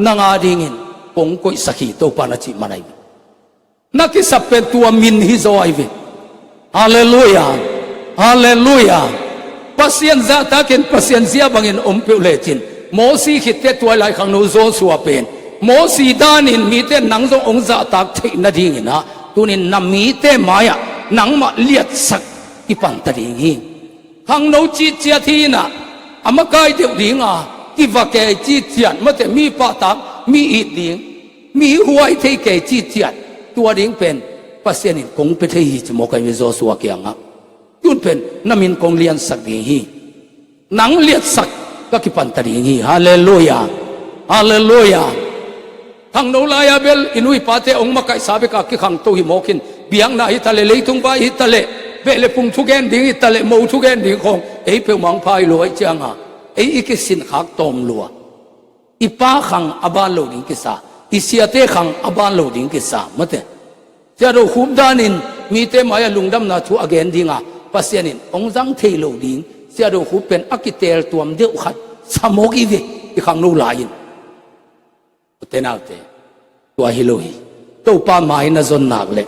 nang a dingin kong koihsak hi, Topa na cih man ahi ve. Na kisap pen tua min hi zaw ahi ve. Halleluia. Halleluia. Pasian zahtakin Pasian zia bangin om peuh lecin, Mosi khitteh tuailai khangno Joshua pen, Mosi danin mite nang zong hong zahtak theih nadingin ah tunin na mite mai-ah nangmah liatsak i panta ding hi. Khangno cihciat hi inah a makai deuh dinga kiva kei cihciat, mate, mi pahtak, mi it ding, mi huai thei kei cihciat, tua ding pen Pasian in kong pia thei hi ci mawk ahi ve Joshua kiangah. Tun pen na min kong liansak ding hi. Nang liatsak ka kipanta ding hi. Halleluia. Halleluia. Khangno lai-a bel i nu i pate hong makaihsa beka kikhangto hi mawk in, biakna hi taleh, leitung vai hi taleh, beh le phung thugen ding hi taleh, mo thugen ding khawng ei peuhmah hong pha hi lo ahih cianga ei i kisinkhak tawm lua. I pa khang a ban lo ding kisa, i siate khang a ban lo ding kisa, mate. Siado Khup danin mite mai-ah lungdamna thu a gen dinga Pasian in hong zang thei lo ding Siado Khup pen a kiteltuam deuh khat sa mawk i ve, i khangno lai-in. Ute naute, tua hi lo hi. Topa mai na zon nak leh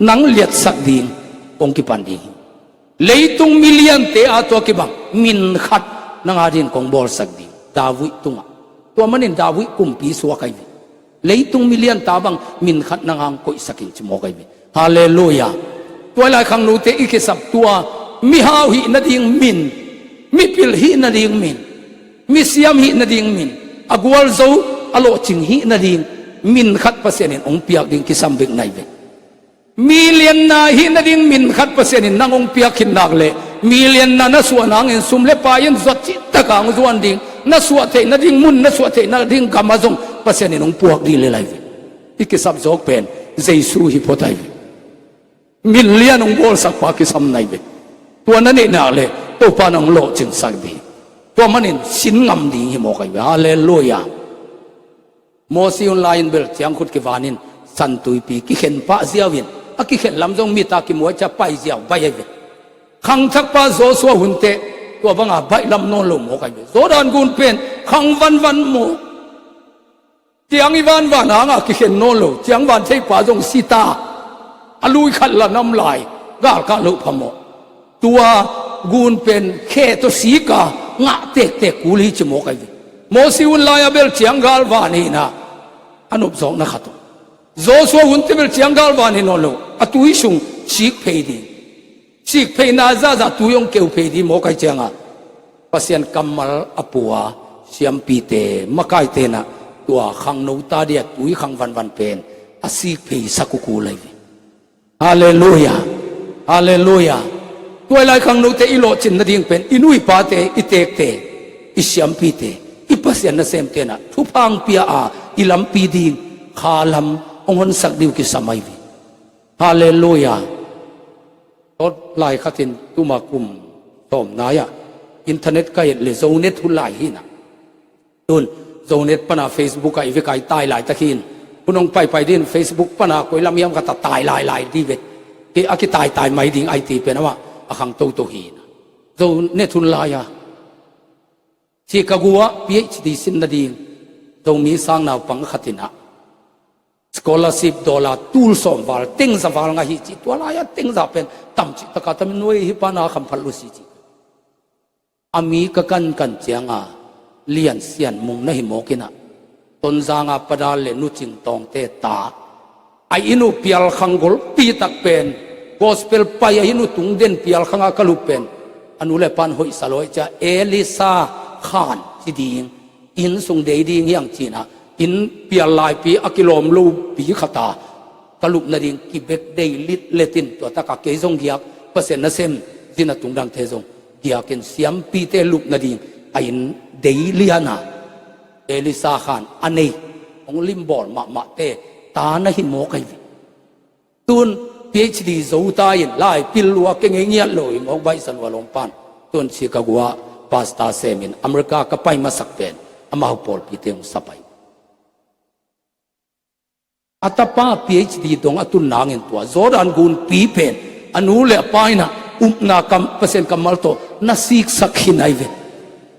nang liatsak ding kong kipan ding hi. Leitung miliante a tua kibang min khat nang a dingin kong bawlsak ding, David tungah. Tua manin David kumpi suak ahi ve. Leitung milian ta bang min khat nang hong koihsak in ci mawk ahi ve. Halleluia. Tuailai khangnote i kisap tua mihau hih nading min, mipilh hih nading min, misiam hih nading min, a gualzo, a lawhcing hih nading min khat Pasian in hong piak ding kisam bek na hi ve. Milianna hih nading min khat Pasian in nang hong piak khit nak leh, milianna na suah nangin sum le pai in zuat cihtaka hong zuan ding, na suah theih nading mun, na suah theih nading gam ah zong Pasian in hong puak ding lel ahi ve. I kisap zawk pen Jesu hi phot ahi ve. Milian hong bawlsak pa kisam na hi ve. Tua na neih nak leh Topa in hong lawhcingsak ding. Tua manin sin ngam ding hi mawk ahi ve. Halleluia. Mosi hun lai-in bel ciangkhut kivanin San Tuipi kikhen pah ziau in, a kikhen lam zong mit a kimu a, cia pai ziau baih ahi ve. Khangthakpa Joshua hun teh tua banga baih lam nawn lo mawk ahi ve. Jordan gun pen khang vanvan mawk. Ciang i vanvan hangah kikhen nawn lo, ciang vantheihpa zong si ta. A lui khat la nam lai, galkah loh phamawh. Tua gun pen khe tawh sika ngah tektek kul hi ci mawk ahi ve. Mosi hun lai-a bel ciang galvan hi inah a nopzawkna khat uh. Joshua hun teh bel ciang galvan hi nawn lo, a tui sung sik phei ding. Sik pheina zahzah tui hong keu phei ding mawk ahi cianga Pasian kammal a pua siampite, makaite inah tua khangno ta dia tui khang vanvan pen a sik pheisak uh kul ahi ve. Halleluia. Halleluia. Tuailai khangnote i lawhcin nading pen i nu i pate, i tekte, i siampite, i Pasian nasemte inah thupha hong pia a, i lampi ding khalam hong honsak ding uh kisam ahi ve. Halleluia. Tawt lai khatin tuma kum sawm nai-ah internet ka et leh Zonet hun lai hi inah. Tun Zonet pana Facebook ah i vekai tai laitak hi in, hun hong paipai dingin Facebook pana koi lam hiam khat ah tai lailai ding ve. Kei a kitaitai mai ding ahi ti pen amah a khangtoto hi inah. Zonet hun lai-a Chicago ah PhD sin nading Zomi sang naupang khat inah scholarship dollar tul sawm val, tengza val ngah hi ci. Tua lai-a tengza pen tam cihtaka tam in, nuai, hih pa na khamphat lo si ci. A mi ka kankan cianga Lian Sian Mung na hi mawk inah, Tonzanga Pa Dal le Nu Cing Tawngte ta. A inn uh pialkhang golpi tak pen, gospel pai a inn uh tungden pialkhanga ka lup pen, a nu le pan hoihsa lo ahih cia Elisa Khan ci ding, inn sung dei ding hi hang ci inah, Inn pial laipi a kilawm lo pi khata ka lup nading kibek dei litlet in tua taka kei zong giak, Pasian nasem zin a tungdangte zong giakin siampite lup nading a inn dei liana Elisa khan a nei hong limbawl mahmahte ta na hi mawk ahi ve. Tun PhD zo ta in lai pil lua kei ngei ngiat lo hi mawk baihsa lua lawmpan. Tun Chicago ah pastor semin America ka pai masak pen amau pawlpite hong sapai. A tapa PhD dong a tun nangin tua Jordan gunpi pen a nu le a pa inah upna kam, Pasian kammal tawh na siksak khin ahi ve.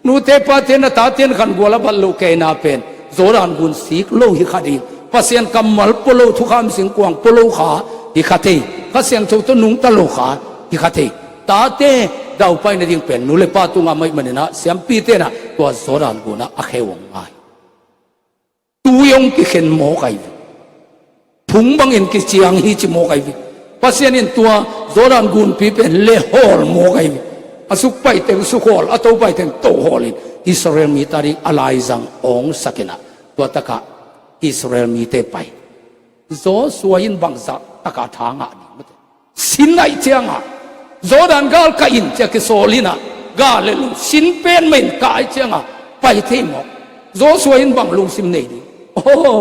Nute pate na tate na khan gual a bat loh keina pen Jordan gun sik lo hi kha ding. Pasian kammal pua lo, thukham singkuang pua lo kha hi kha thei. Kha Siangtho tawh nungta lo kha hi kha thei. Tate daupai nading pen nu le pa tungah maih maninah siampite inah tua Jordan gunah a kheu hong ngai. Tui hong kikhen mawk ahi ve. Phung bangin kiciang hi ci mawk ahi ve. Pasian in tua Jordan gunpi pen lehawl mawk ahi ve. A suk paiteng sukhawl, a to paiteng tohawl in Israel mite ading a laizang awngsak inah tua takah Israel mite pai. Joshua in bangzah taka tha ngah ding mate. Sin aih cianga Jordan gal ka in cia kisawl inah gal le lung sin pen mah in ka aih cianga pai thei mawk. Joshua in bang lungsim nei ding? Oh,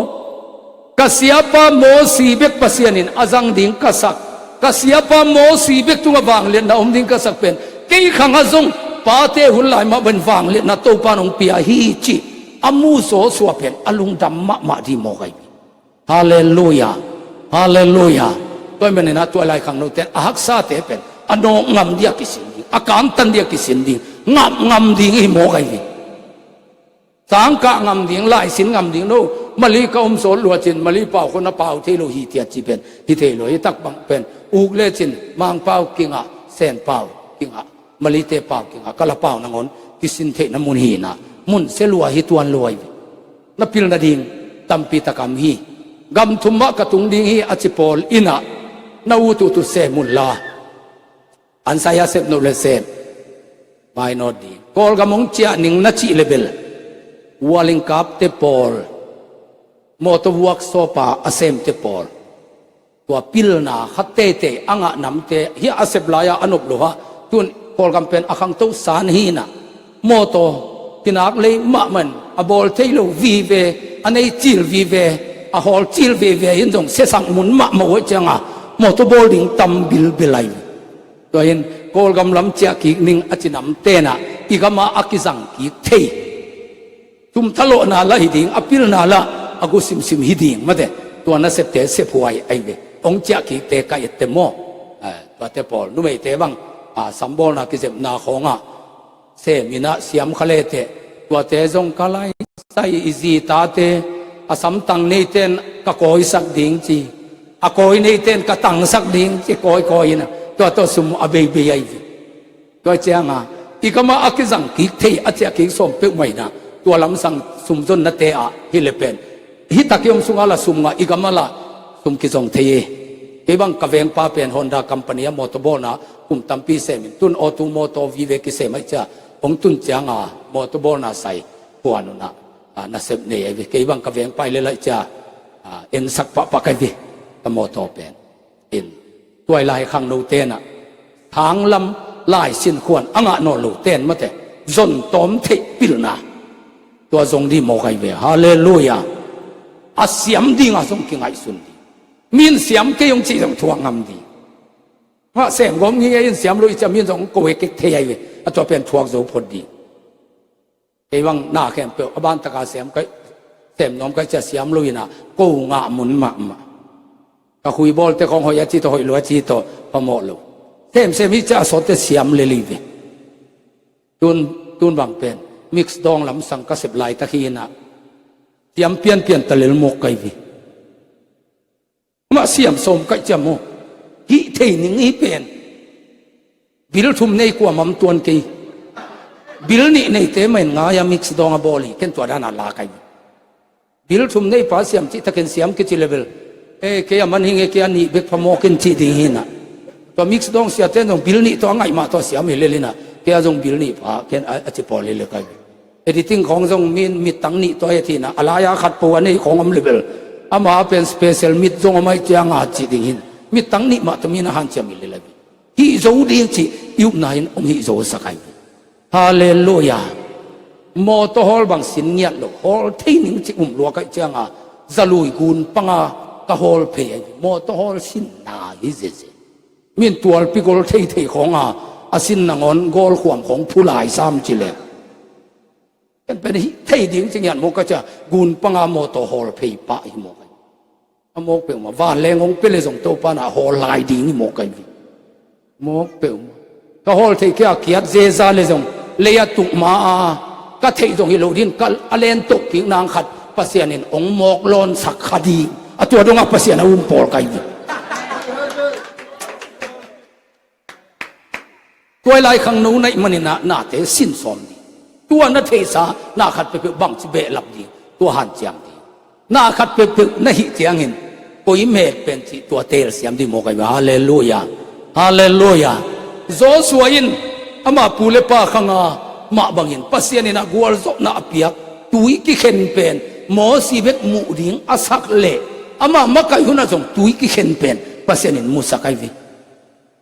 ka siapa Mosi bek Pasian in a zang ding ka sak, ka siapa Mosi bek tungah vangliatna om ding ka sak pen kei khangah zong pate hun lai mah bangin vangliatna Topa in hong pia hi cih a mu Joshua pen a lungdam mahmah ding mawk ahi. Halleluia. Halleluia. Tua ahih maninah tua lai khangnote a haksate pen a nawk ngam dia kisin ding, a kantan dia kisin ding, ngap ngam ding hi mawk ahi ve. Sangkah ngam ding, laisin ngam ding no, Mali ka om sawt luacin Mali pau khawng a pau thei lo hi tiat ci pen hi thei lo hi. Tak bang pen uk lecin Mangpau kingah, Senpau kingah, Malite pau kingah, Kala pau nangawn kisin theihna mun hinah mun se lua hi tuan lua hi. Na pil nading tampi tak om hi. Gam thum mah ka tung ding hi a ci pawl inah na ut uh tu sem unla. Ansaya sep no le sem mainawt ding. Kawlgam hong ciah ning na cih le bel Walingkapte pawl, mawtaw vuak sawpa a semte pawl, tua pilna khat teitei a ngah namte hi a sep lai-a a nop lo hah. Tun Kawlgam pen a khangto san hinah mawtaw kinak lei mahmah in a bawl thei lo vive, a nei cil vive, a hawl cil vive in zong siasak mun mahmah uh aih cianga mawtaw bawl ding tam bilbel ahi. Tua hin Kawlgam lam ciah kik ning a ci namte inah i gamah a kizang kik thei. Tum thalawhna lah hi ding, a pilna lah a gu simsim hi ding mate. Tua nasepte sephuai ahi ve. Hong ciah kikte ka ette maw? Eh, tuate pawl numeite bang a sambawlna kizepna khawngah sem inah siam kha leteh tuate zong ka laisai, i zi tate a samtang neite in ka kawisak ding ci, a kawi neite in ka tangsak ding ci, kawikawi inah tua tawh sum a beibei ahi ve. Tua cianga i gamah a kizang kik thei a ciah kik sawm peuhmah inah tua lamsang sum zonnate ah hi le pen hi tak i om sungah lah sum ngah, i gamah lah sum kizong thei hi. Kei bang ka vengpa pen Honda company ah mawtaw bawlna kum tampi semin tun auto mawtaw vive kisem aih ciah hong tun cianga mawtaw bawlna sai puan unah, ah, nasep nei ahi ve. Kei bang ka vengpa i le laih ciah, ah, ensak pahpah ahi ve ka mawtaw pen. In tuai lai khangnote inah thanglam laisin khuan a ngah nawn lote in mate zon tawm theih pilna tua zong ding mawk ahi ve. Halleluia. A siam dingah zong kingaihsun ding. Min siam kei hong cih zong thuak ngam ding. Mah sem gawm ngingei in siam lo i ciah min zong hong ko hekek thei ahi ve. A tua pen thuak zo phot ding. Kei bang na khempeuh a ban taka siam kaih, sem nuam kaih ciah siam lo inah ko ngah mun mahmah. Ka khuibawlte khawng hoih a ci tawh, hoih lo a ci tawh phamawh lo. Semsem hi ciah a sawtte siam lel hi ve. Tun, tun bang pen mix dawng lamsang ka sep laitak hi inah siam pianpian ta lel mawk ka hi ve. Mah siam sawm kaih ciam maw? Hih thei ning hi pen. Bil thum nei kuamah tuan kei. Bil nih neite mah in ngai a mix dawng a bawl hi, ken tua dana la ka hi. Bil thum nei pa siam cih takin siam kici le bel, eh, kei a man hi nge, kei a nih bek phamawk in cih ding hi inah. Tua mix dawng siate in zong bil nih tawh a ngaih mah tawh siam hi lel inah kei a zong bil nih pha ken a, a ci pawl hi le ka hi. Editing khawng zong min mittang nih tawh a hi thina, a lai-a khat po a nei khawng om le bel, ama pen special mit zong om ahih cianga cih ding hin, mittang nih mah tawh min a hanciam hi lel a hi. Hih zo ding cih i upna in hong hih zo sak a hi. Halleluiah. Mawtaw hawl bang sin ngiat lo, hawl thei ning cih um lua ka hih cianga, zalui gun panga ka hawl phei a hi. Mawtaw hawl sinna hi ziazia. Min tualpi gol theithei khawnga a sin nangawn gawlkhuam khawng phulai sam ci leng, ken pen hih thei ding ci ngiat mawk ka cia, gun panga mawtaw hawl phei pah hi mawk a hi. A mawk peuhmah, vanleng hong pia le zong Topa na hawl lai ding hi mawk a hi. Mawk peuhmah. Ka hawl thei kia kiat zeza le zong lei a tuk ma a, ka theih zong hi lo din ka a len toh kik nang khat Pasian in hong mawk lawnsak kha ding. A tua dongah Pasian a um pawl ka hi ding. Tua i lai khangno na hih manin ah nate sin sawm ding. Tua na theihsa na khat peuhpeuh bangci behlap ding, tua hanciam ding. Na khat peuhpeuh na hih ciangin koi met pen cih tua telsiam ding mawk a hi. Halleluiah. Halleluiah. Joshua in ama pu le pa khanga mah bangin Pasian in a gualzawhna a piak tui kikhen pen Mosi bek muh ding a sak leh ama makaih hunah zong tui kikhen pen Pasian in musak a hi ve.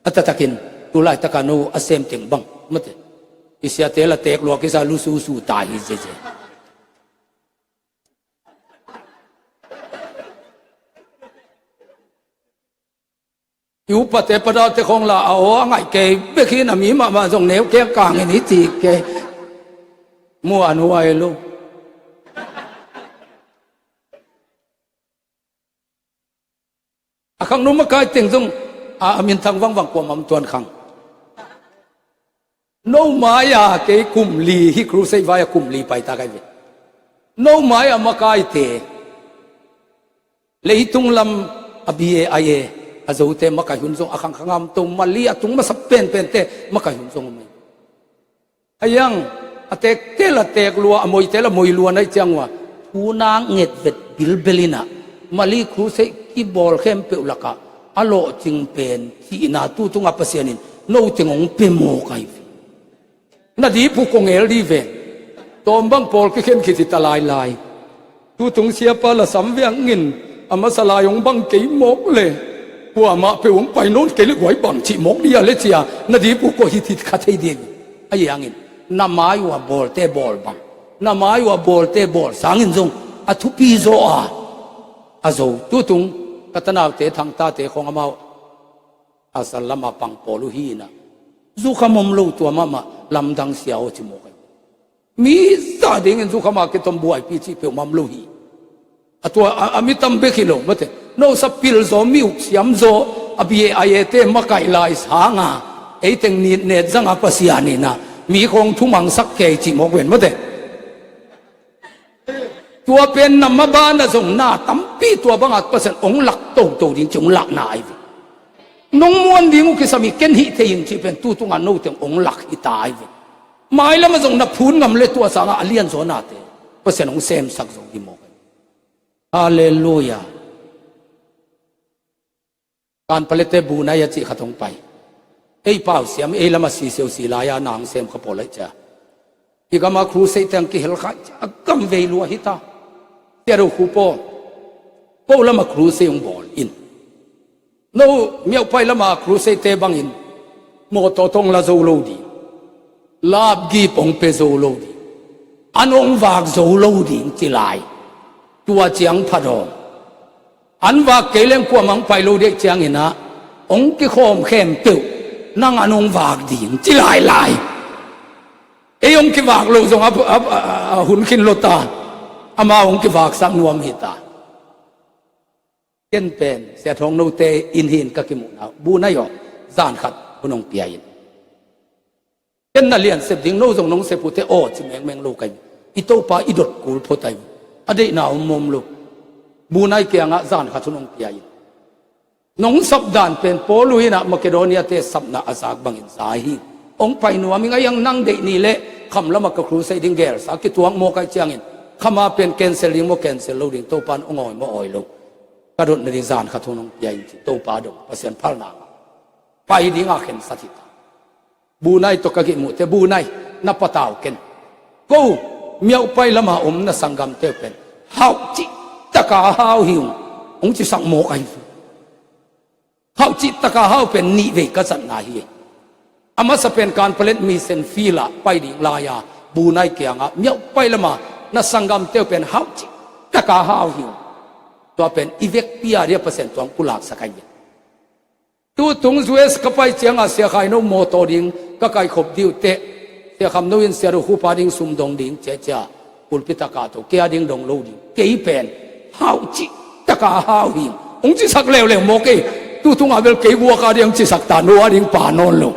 A taktakin tu laitaka no a sem teng bang mate, i siate la teek lua kisa lususu ta hi ziazia. I upate padalte khawng la a aw a ngaih kei bek hi, na mi mahmah zong neu keng kangin hi ci kei. Muan huai lo. A khangno makai teng zong a, a minthang vangvang kuamah om tuan khang. No mai-a kei kum li, hih crusade vai-a kum li paita kai ve. No mai-a makaite, leitung lam a B A I A a zote makaih hun zong a khangkhang a om to, Mali a tung masa penpente makaih hun zong om hi. A hiang a tekte la teek lua, a moite la moi lua na hih ciang uh a, thu nang nget vet bilbel in ah Mali crusade kibawl khempeuh lakah a lawhcing pen cihna tu tungah Pasian in no teng hong pia mawk a hi ve. Na dip uh kong el dih ve. Tawm bang pawl kikhen khit hi ta lailai. Tutung siapa la sam viang in a masa lai hong bang kei mawk le, kuamah peuh hong pai nawn kei le guai bang cih mawk dih a le cia, na dip uh kawh hithit kha thei ding. Ahi hangin na mai uh a bawlte bawl bang, na mai uh a bawlte bawl sangin zong a thupi zaw a, a zo. Tutung ka tanaute Thangtate khawng amau a sal lama pang pawl uh hi inah, zukham om lo tua mahmah lamdang sia aw ci mawk a hi. Mi zah dingin zukhama kitom buaipi cih peuhmah om lo hi. A tua a, a mi tam bek hi lo mate. No sapil zaw, mi uksiam zaw, a B A I A te makaih lai sanga, ei teng nitnet zanga Pasian inah mi khawng thumangsak kei cih mawk ven mate. Tua pen na maban a zong na tampi tua banga Pasian hong lak toto ding ci hong lakna ahi ve. Nong muan ding uh kisam hi, ken hih thei ing cih pen tu tungah no teng hong lak hi ta ahi ve. Mailam a zong na phun ngam le tua sangah a lianzaw nate Pasian hong semsak zo hi mawk ahi. Halleluiah. Kan palete Bunai a cih khat hong pai. Ei pau siam, ei lama si siau si lai-a na hong sem kha pawl aih cia. I gama crusade teng kihel kha cia, a gam vei lua hi ta. Tia do khu paw. Ko lama crusade hong bawl in. No miaupai lama crusade te bangin mawtaw tawh hong la zo lo ding. Lapgip hong pia zo lo ding. An hong vak zo lo ding ci lai. Tua ciang pha dawm. An vak kei leng kuamah hong pai lo dek cianginah hong kikhawm khempeuh nang an hong vak ding ci lailai. Ei hong kivak lo zong a, a, a, a hun khin lo ta. Amau hong kivaksak nuam hi ta. Ken pen Sia Thawng Note in hin ka kimuhna, Bunai aw, zan khat hun hong pia in. Ken na lian sep ding, no zong nong sep uh teh aw ci mengmeng lo ka hi. I Topa i dot kul phot ahi. A deihna om om lo. Bunai kiangah zan khat hun hong pia in. Nong sap dan pen Paul uh inah Makedonia te sapna a zak bangin za hi. Hong pai nuam ing, a hiang nang deih ni le kham lamah ka crusade ding gelsa kituak mawk aih ciangin, khama pen cancel ding maw cancel lo ding, Topa in hong awi maw awi lo, ka dotna ding zan khat hun hong pia in ci. Topa dong Pasian phalna ngah. Pai dinga khensat hi ta. Bunai tawh ka gihmuhte, Bunai, na patau ken. Ko, Miaupai lama om na sanggamte uh pen hauh cih taka hau hi ung, hong cisak mawk ahi. Hauh cih taka hau pen nih vei ka zatna hi. A masa pen Kanpalet mission field ah pai ding lai-a Bunai kiangah miaupai lama na sanggamte uh pen hauh cih taka hau hi ung. Tua pen i vekpi a dia Pasian tuang pulaksak ahi. Tutung U S ka pai ciangah Sia Khai No mawtaw ding ka kaikhop dih uh teh, Sia Kham No in Sia Do Khup a ding sum dong ding ciacia, pulpit a kahto, kei a ding dong lo ding. Kei pen hauh cih taka hau hi ung, hong cisak leuleu mawk ei. Tutungah bel kei guak a ding hong cisak ta, no a ding pa nawn lo.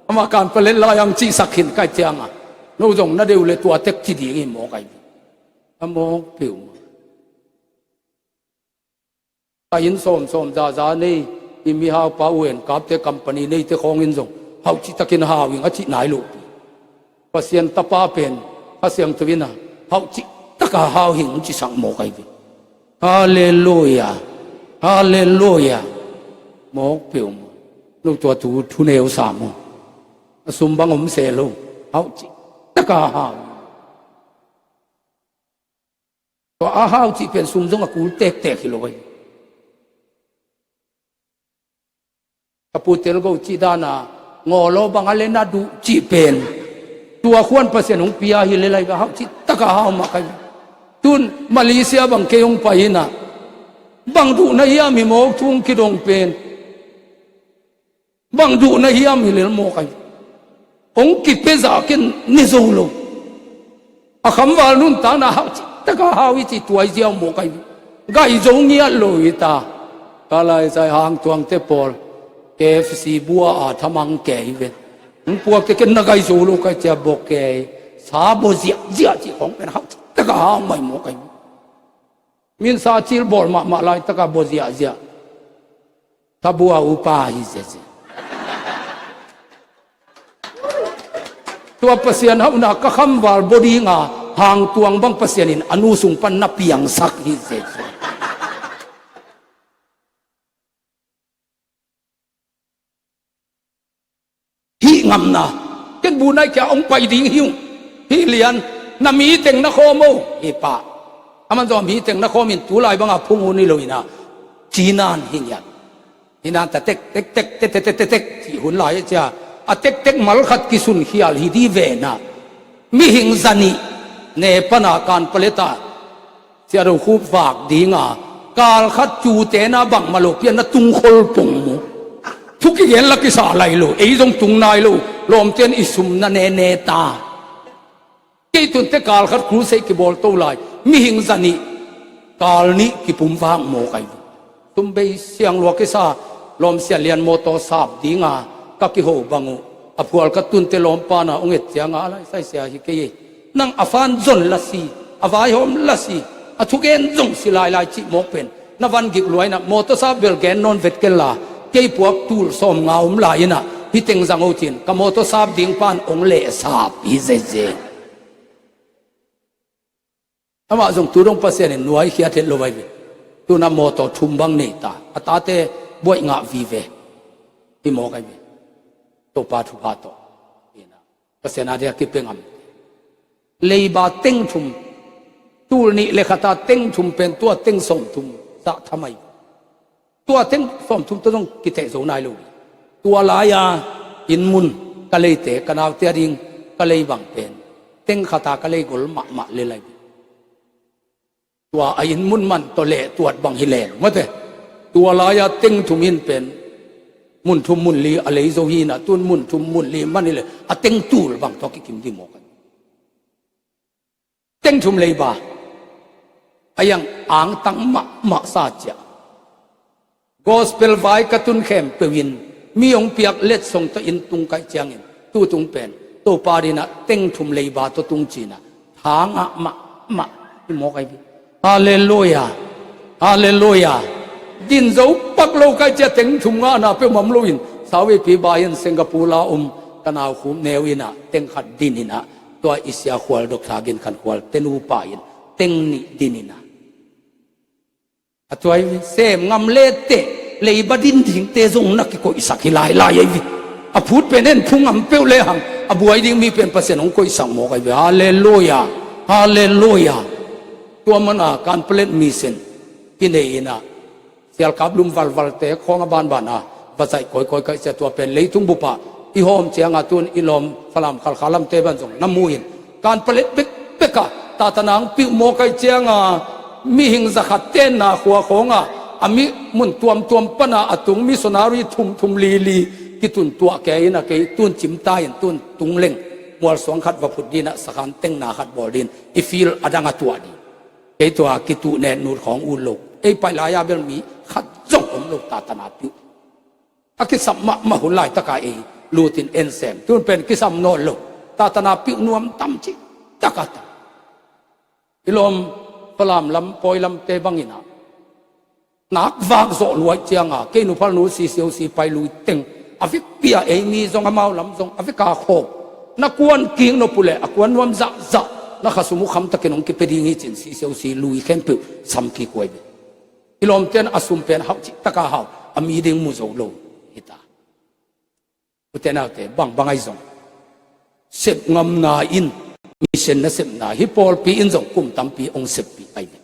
Amah Kanpalet lai-a hong cisak khin ka hih ciangah no zong na deuh leh tua tek ci ding hi mawk ahi. A mawk peuhmah. Ka inn sawmsawm zaza nei, i mihaupa U N kapte company neite khawng in zong hauh cih takin hau ing a cih nai lo. Pasian Tapa pen Kha Siangtho in a hauh cih taka hau hi ung cisak mawk ahi ve. Halleluia. Halleluia. Mawk peuhmah. No tua tu thuneu sam uh. A sum bang om se lo. Hauh cih taka hau. Tua a hau cih pen sum zong a kul tektek hi lo ahi. Ka pu Tel Go cih dana ngawlaw bang a le na duh cih pen tua khuan Pasian hong pia hi le lai ka hauh cih taka hau mah ka hi. Tun Malaysia bang kei hong pai hi na, bang duh na hiam hi mawk thu hong kidong pen. Bang duh na hiam hi lel mawk ahi. Hong kipia zah ken ne zo lo. A khamval nuntakna hauh cih taka hau i cih tuai ziau mawk ahi. Gai zo ngiat lo hi ta. Ka lai sai hang tuangte pawl K F C bua a thamang ke hi ve. Hong puakte ken na gai zo lo ka hih ciang bok ke hi. Sa bua ziahziah cih khawng pen hauh cih taka hau mai mawk ahi. Min sa cil bawl mahmah laitaka bua ziahziah. Thabua upa hi ziahziah. Tua Pasian hauhna ka khamval bua dinga hang tuang bang Pasian in a nu sung pan na piangsak hi ziahziah. Hih ngamna, ken Bunai kia hong pai ding hi ung. Hih lian, na mi teng na khawm o, hih pa. Aman zong a mi teng na khawm in tu lai banga phung hun hi lo ina, cinan hi ngiat. Hi nan ta tek, tek, tek, tek, tek, tek, tek, cih hun lai cia. A tek tek mal khat kisun khial hi di ve na. Mihing zanih, ne pana kan paleta. Sia Do Khup vak dinga, kal khat cute na bangmah lo pian na tungkhol pong mu. Thu kigen la kisa lai lo, ei zong tung nai lo, lawmte'n i sum na nene ta. Kei tunte kal khat crusade kibawl to lai, mihing zanih, kal nih kipum vak mawk ahi. Tumbei siang lua kisa, lawmsia lian mawtaw sap dinga, ka kiho bang uh, a phual ka tunte lawmpa na ong et cianga, a lai saisia hi kei ei. Nang a fan zon la si, a vaihawm la si, a thugen zong si lailai cih mawk pen na van gik luaina mawtaw sap bel gen nawn vet kella, kei puak tul sawm nga om lai ina, hi teng zang o cin, ka mawtaw sap ding pan ong leh sap hi zeze. Amah zong tu dong Pasian in nuai khiat het lo vai ve. Tuna mawtaw thum bang nei ta, a tate buaih ngah vive. Hi mawk ai ve. Topa thupha tawh. Pasian a dia kipe ngam. Leiba teng thum, tul nih le khata teng thum pen tua teng sawm thum zah thamai. Tua teng sawm thum tua zong kiteh zo nai lo. Tua lai-a inn mun ka leite, ka naute a ding ka lei bang pen teng khata ka lei gol mahmah le lai. Tua a inn mun man tawh leh tuat bang hi leng mate. Tua lai-a teng thum in pen mun thum mun li a lei zo hi na, tun mun thum mun li man hi le a teng tul bang tawh kikim di mawk. Teng thum leiba a iang angtang mahmah sa ciah. Gospel vai ka tun khempeuh in mi hong piak letsong tawh inn tung kaih ciangin tutung pen Topa dinah teng thum leiba tawh tung cinah thangah mahmah hi mawk ahi. Halleluia. Halleluia. Din zo pak lo kaih cia teng thum ngahna peuhmah om loin sauvepi bai in Singapore la om ka nau khum neu inah teng khat din inah tua i sia khual Dr. Gin Khan Khual te nupa in teng nih din inah a tuai sem ngam le teh leiba din dingte zong na kikoihsak hi lailai ahi. A phut pen en phu ngam peuh le hang a buai ding mi pen Pasian hong koihsak mawk ahi. Halleluia. Halleluia. Tua mana Kanpalet mission kinei inah, sialkap lum valvalte khawng a banbana va zaih kawikawi kaih cia, tua pen leitung bupah i hawm cianga tun i lawm Falam Khalkha lamte ban zong na mu in, Kanpalet bekbeka tatana hong piuh mawk aih cianga mihing zakhat tenna khua khawnga a mi mun tuamtuam pana a tung missionary thumthum lili kitun tuah kei inah kei tun cimta in tun tung leng mualsuang khat va phut dinah sakhan tengna khat bawl din i field a dang a tuah ding. Kei tua kituh nen nut khawng ut lo. Ei paih lai-a bel mi khat zong om lo tatana piuh. A kisap mahmah hun laitaka ei lutin ensem. Tun pen kisam nawn lo. Tatana piuh nuam tam cih taka tam. I lawm Falam lam pawi lamte banginah nak vak zawh luaih cianga kei nuphal nu sisiau sipai lui teng a vekpi-a ei mi zong amau lam zong a veka khawk na kuan kik nop uhleh a kuan nuam zahzah na khasum uh khamtakin hong kipia ding hi cin sisiau si lui khempeuh sam kik uh ahi ve. I lawmten a sum pen hauh cih taka hau a mi ding mu zo lo hita. Ute naute bangbang ahi zong sep ngamna in mission nasepna hi pawlpi in zong kum tampi hong seppih ahi ve.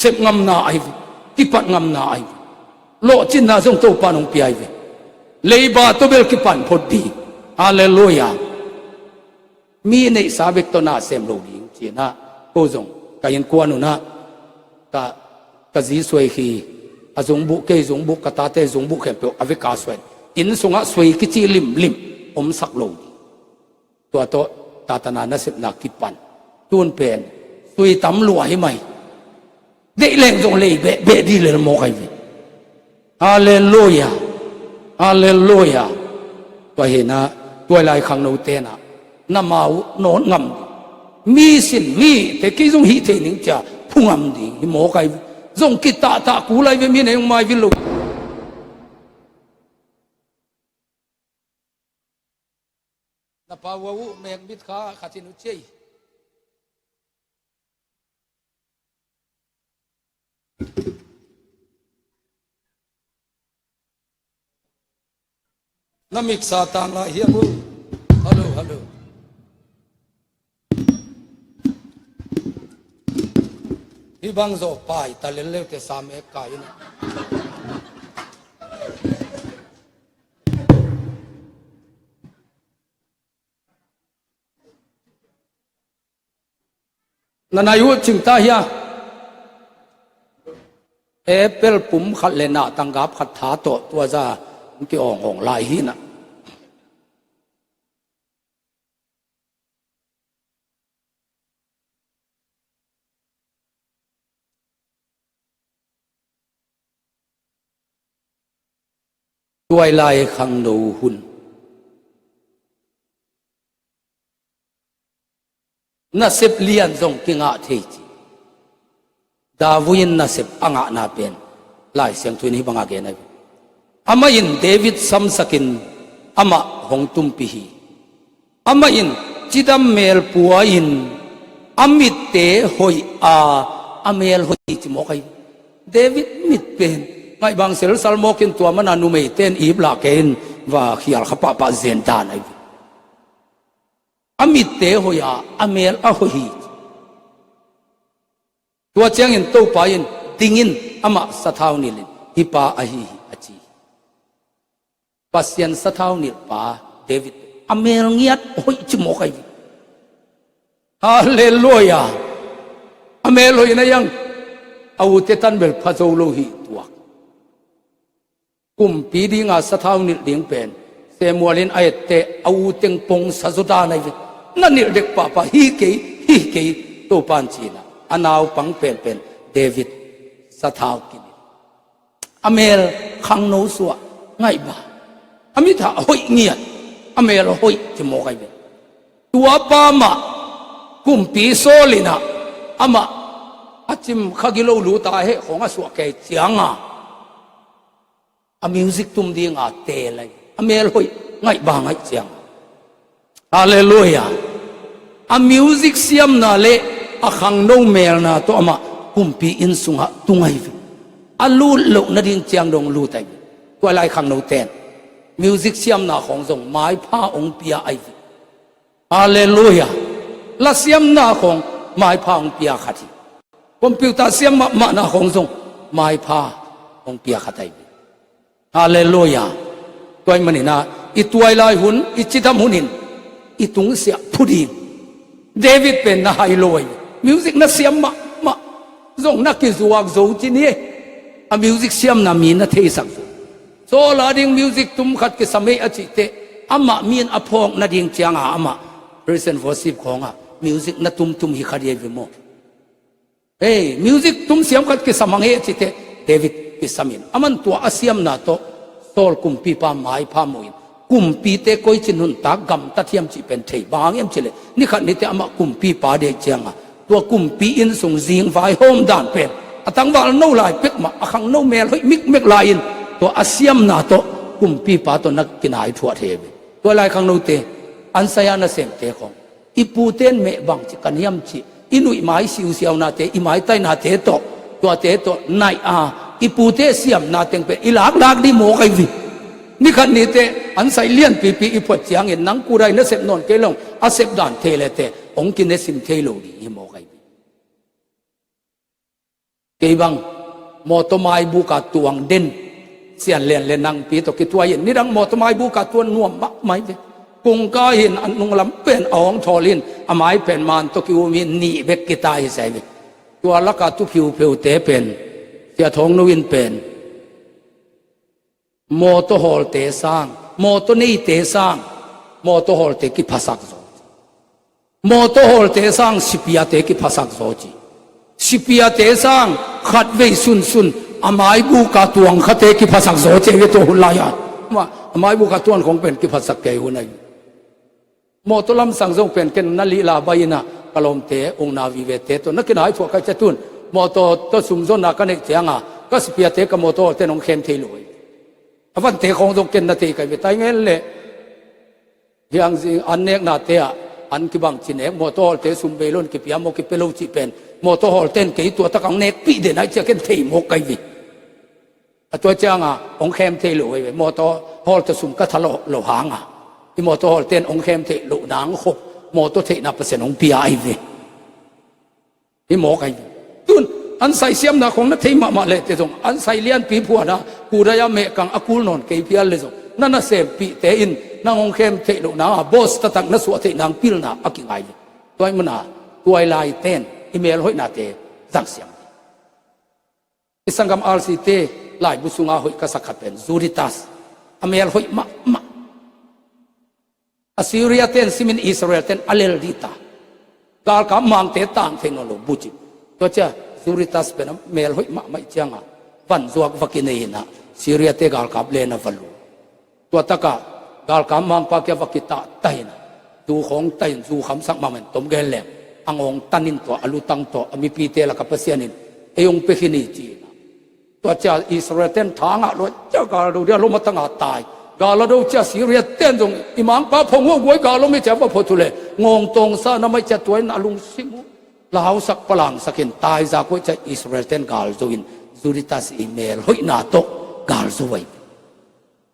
Sep ngamna ahi ve. Kipat ngamna ahi ve. Lawhcinna zong Topa nong pia ahi ve. Leiba tawh bel kipan phot ding. Halleluia. Mi neihsa bek tawh na sem lo ding cinah ko zong ka innkuan unah ka, ka zi suai khi a zungbuh kei zungbuh ka tate zungbuh khempeuh a veka suai inn sungah suai kici limlim omsak lo ding. Tua tawh tatana nasepna kipan tun pen sui tam lua hi mai. Deih leng zong lei behbeh dih lel mawk ahi ve. Halleluia. Halleluia. Tua hinah tuailai khangno tenah na mau nawn ngam ding. Mi sin mi te kei zong hih thei ning cia phu ngam ding hi mawk ahi ve. Zong kitahtah kul ahi ve mi nei hong mai vil lo. Na pa ua uh mek mit kha khatin uh ciai. Na miksa tang lah hiam uh. Halo, halo. Hih bang zawh pai ta lelleute sa mek kai in. Na nai uh cingta hia? Apple pum khat le nahtang gap khat tha tawh tua za hong kiawngawng lai hi na. Tuailai khangno hun. Nasep lian zong kingah thei ci. David in nasep a ngahna pen Lai Siangtho in hih bangah gen ahi. Amah in David samsakin amah hong tumpih hi. Amah in cidam mel pua-in a mitte hoih a, a mel hoih ci mawk ahi. David mit pen ngaihbang selsal mawkin tua mana numeite in ip lah kei in va khial kha pahpah zen dan ahi. A mitte hoih a, a mel a hoih hi. Tua ciangin Topa in dingin amah sathau nilhin hih pa ahi hi a ci. Pasian sathau nilh pa David a mel ngiat hoih ci mawk ahi. Halleluia. A mel hoih na iang a ute tan bel pha zo lo hi tuak. Kumpi dinga sathau nilh ding pen Samuel in a etteh a uteng pongsa zaw dan ahi ve. Na nilh dek pahpah hi kei, hi kei, Topan cinah a naupang penpen David sathau kinilh. A mel khangno suah ngaihba. A mit a hoih ngiat. A mel hoih ci mawk ahi ve. Tua pa mah kumpi Saul inah amah a cim kha gilo luta heh khawng a suah kei cianga a music tum dinga teel ahi. A mel hoih ngaihba ngaih ciang. Halleluia. A music siamna le a khangno melna tawh amah kumpi inn sungah tung ahi ve. A lut loh nading ciang dong lut ahi ve. Tuailai khangno ten music siamna khawng zong maipha hong pia ahi ve. Halleluia. La siamna khawng maipha hong pia khat hi. Computer siam mahmahna khawng zong maipha hong pia khat ahi. Halleluia. Tua ahih manin ah i tuailai hun, i cidam hunin i tungsiah phu ding. David pen na hai lo ahi. Music na siam mahmah zong na kizuak zo ci ni. A music siamna mi na theisak zo. Saul a ding music tum khat kisam ei a cih teh, amah mi in a phawk nading cianga amah praise and worship khawngah music na tumtum hi kha ding ahi ve maw? Hei, music tum siam khat kisam hang ei a cih teh, David kisam in, aman tua a siamna tawh Saul kumpipa maipha muh in, kumpite koici nuntak gamtat hiam cih pen thei. Bang hang hiam cih leh, nikhat ni teh amah kumpipa deih cianga tua kumpi inn sung zing vaihawm dan pen a tangval no lai pek mah, a khangno mel hoih mikmek lai-in tua a siamna tawh kumpipa tawh na kinai thuah thei ve. Tua lai khangnote, an sai-a nasemte khawng, i pute in meh bangci kan hiam cih, i nuih mai siusiaunate, i maitainate tawh, tuate tawh naih a, i pute siamna teng pen i laklak ding mawk ahi ve. Nikhat ni teh an sai lianpipi i phuat ciangin nang kudai na sep nawn kei lo, a sep dan thei le teh hong kinesim thei lo ding hi mawk ahi ve. Kei bang mawtaw maibuka tuang den, Sian Lian le nangpi tawh kituai in nidang mawtaw maibuka tuan nuam mahmah hi ve. Kungka hin a nunglam pen a hong thawl in a mai pen man tawh ki-um in nih bek kitai hi sia hi ve. Tua laka tu phiuphiute pen, Sia Thawng Nu in pen mawtaw hawlte sang, mawtaw neite sang, mawtaw hawlte kiphasak zaw. Mawtaw hawlte sang sipiate kiphasak zaw ci. Sipiate sang khatvei sunsun a maibuka tuang khate kiphasak zaw ci ve tua hun lai-a. Mah, a maibuka tuan khawng pen kiphasak kei hun ahi. Mawtaw lamsang zong pen ken na lihla bai-in ah ka lawmte ungna vivete tawh na kinai thuah ka hih ciang tun, mawtaw tawh sumzonna ka neih cianga ka sipiate ka mawtaw hawlte in hong khem thei lo hi. A vante khawng zong ken na thei ka hih ve tai ngen leh. Hiangzing an neknate ah an kibang ci nek, mawtaw hawlte sum bei lo in kipia maw kipia lo cih pen mawtaw hawlte in kei tua tak hong nekpih den ahih ciang ken thei mawk ka hih ve. A tua cianga hong khem thei lo hi ve. Mawtaw hawlte sum ka tha lo, lo hanga i mawtaw hawlte in hong khem theih loh nang khop mawtaw theihna Pasian hong pia ahi ve. Hi mawk ahi ve. Tun an sai siamna khawng na thei mahmah leh teh zong an sai lianpi phuana kudai-a mehkang a kul nawn kei phial leh zong na nasempihte in nang hong khem theih loh nanga boss taktak na suah theih nang pilna a kingai ve. Tua ahih mana tuailaite in i melhoihnate zangsiam. I sanggam R C te laibu sunga hoih ka sak khat pen Juditas. A mel hoih mahmah. Assyria ten simin Israel ten a lel dita. Galkap mangte tang thei nawn lo bucip. Tua cia Juditas pen a mel hoih mahmah ih cianga vanzuak va kinei inah Syria te galkap lena va lu. Tua takah galkap mangpa kia va kitahtahin, zu khawng tahin zu khamsak mahmah in tom gen leng a ngawng tanin tua a lutang tawh a mipite lakah Pasian in ei hong pia khin hi ci-in. Tua cia Israel ten thangah luat cia gal do dia lom a tangah tai. Gal a do cia Syria ten zong i mangpa phawng uh guai gal lom hi cia va phawt uh leh ngawng tawngsa na maih cia tua in a lungsim uh lausak palangsakin taizak uh cia Israel ten gal zo in Juditas i mel hoihna tawh gal zo vai.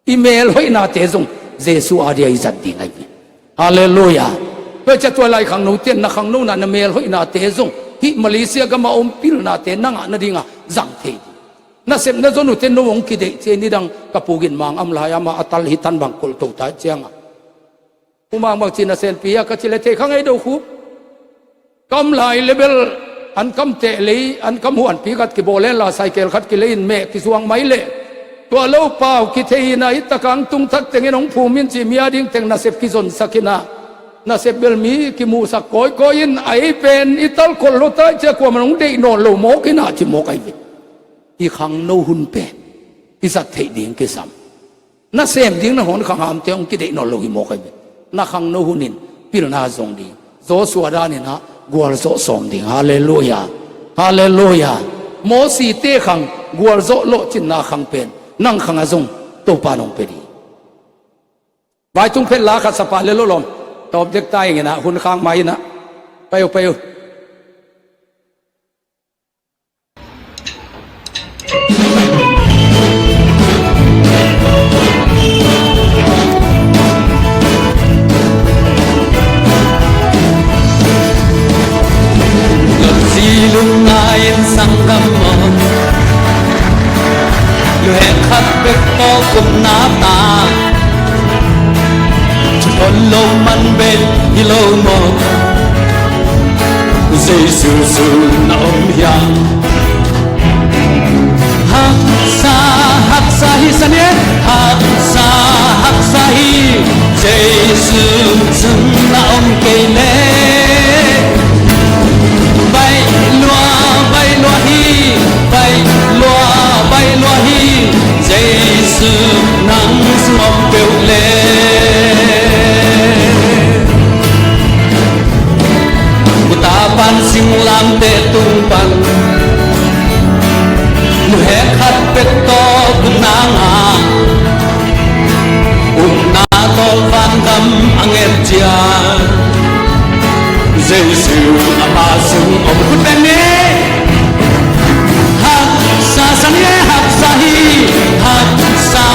I mel hoihnate zong Jesu a dia i zat ding ahi hi. Halleluiah. Tua cia tua lai khangnote na khangnona na mel hoihnate zong hih Malaysia gama om pilnate na ngah nadinga zang thei ding. Nasepna zon uhte no hong kideih cia nidang ka pugin mang am lai ama a tal hi tan bang kolto ta cianga. Umang bang ci nasenpi a ka ci le thei kha ngei do khu. Kam lai le bel an kam teh lei an kam huanpi khat kibawl hen la saikel khat kilei in meh kisuang mai leh tua lo pau kithei inah i takang tung thak tengin hong phum in ci mi a ding teng nasep kizonsak inah nasep bel mi kimuhsak kawikawi in a ei pen i talkol lo tai cia kuaman hong deih nawn lo mawk inah ci mawk ahi ve. I khangno hun pen i zat theih ding kisam. Na sem ding na hon khanghamte hong kideih nawn lo hi mawk ahi ve. Na khangno hunin pilna zong ding. Joshua daninah gualzawh sawm ding. Halleluiah. Halleluiah. Mosite khang gualzawh lawhcinna khang pen nang khangah zong Topa nong pia ding. Vaitung phet la khat sapa le lolom tawp dek ta inginah hun khang mai inah pai uh pai uh. lo man bek hi lo maw? Jesu sung na om hiam? Haksa, haksa hi sani e. Haksa, haksa hi. Jesu sung na om kei leh. Baih lua, baih lua hi. Baih lua, baih lua hi. Jesu nang sung om peuh leh. Kuta pan singlamteh tung pan, nu hek khat bek tawh gupna ngah, upna tawh vangam a nget ciang, Jesu a pa sung om. Khut beng ni. Haksa sani e, haksa hi. Haksa,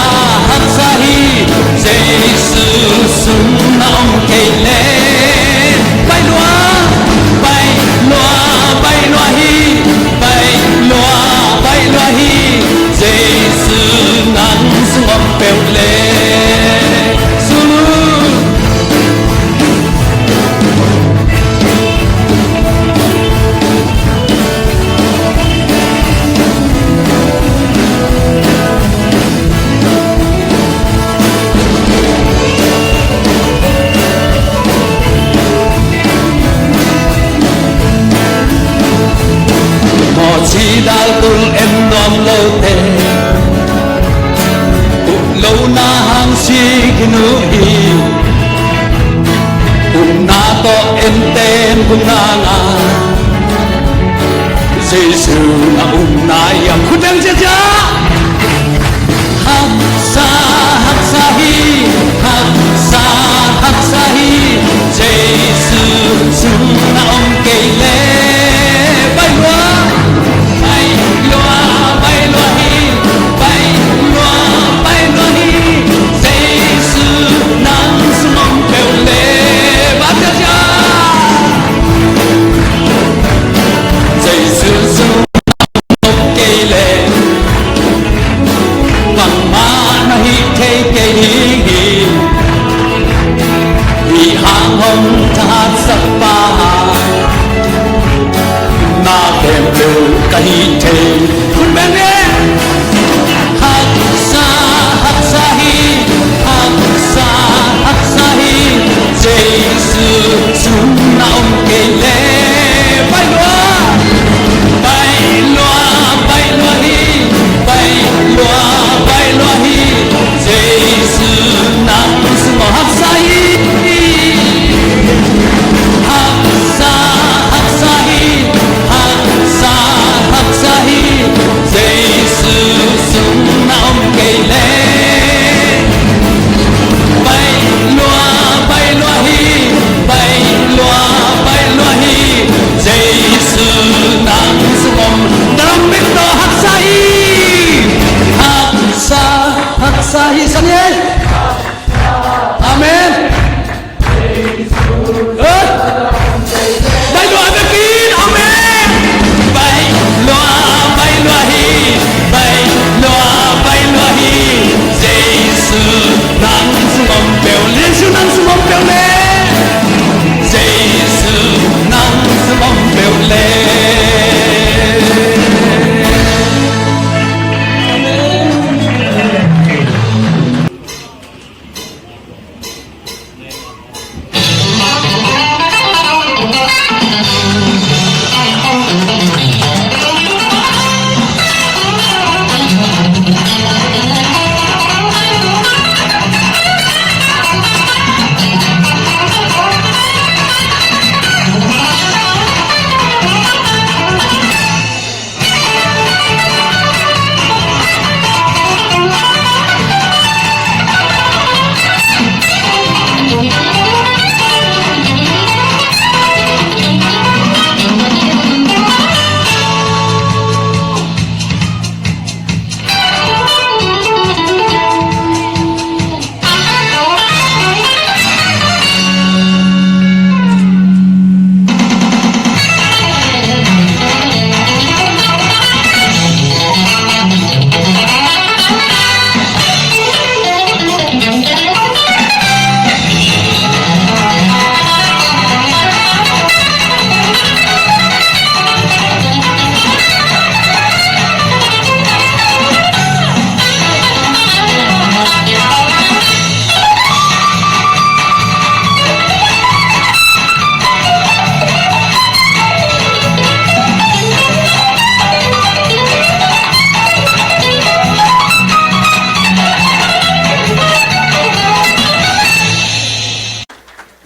haksa hi. Jesu sung na om kei leh. Baih lua, baih lua, baih lua hi. Baih lua, baih lua hi. Jesu nang sung om peuh leh. Sulu. Mawh ci dal tul en nuam lote, up lohna hang sik hi uh hi. Upna tawh en ten gupna ngah, Jesu a upna hiam? Khut beng ciacia. Haksa, haksa hi. Haksa, haksa hi. Jesu sung na om kei leh. Baih lua, baih lua, baih lua hi. Baih lua, baih lua hi. Jesu nang sung om peuh leh. Baih ciacia. Jesu sung om kei leh, bangmah na hih thei kei ding hi. Hih hang hong thahatsak pa, na khempeuh ka hih thei. Khut beng ni. Haksa, haksa hi. Haksa, haksa hi. Jesu sung na om kei leh. Baih lua, baih lua, baih lua hi. Baih lua, baih lua hi. Jesu nang sung om. Haksa hi. Haksa, haksa hi. Haksa, haksa hi. Jesu sung na om kei leh. Baih lua, baih lua hi. Baih lua, baih lua hi. Jesu nang sung om. Drum beat tawh haksa hi. Haksa, haksa hi sani e. Amen. Eh? Baih lua bek in, amen. Baih lua, baih lua hi. Baih lua, baih lua hi. Jesu nang sung om peuh leh. Jesu nang sung om peuh leh. Jesu nang sung om peuh leh. Amen.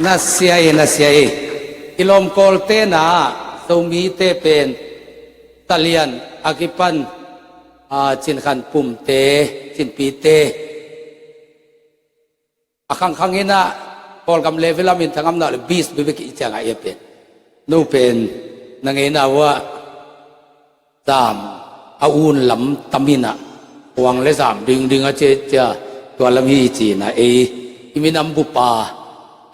Na sia e, na sia e. I lawmkawlte na Zomite pen talian a kipan, a, Cin Khan Pumte, Cinpite, a khangkhang inah Kawlgam level a minthang amna le bis bebek i ciangah i a pen. No pen na ngeina uah zam a un lam taminah kuang le zam dingding a ciacia tua lam hi cinah ei i minam bupa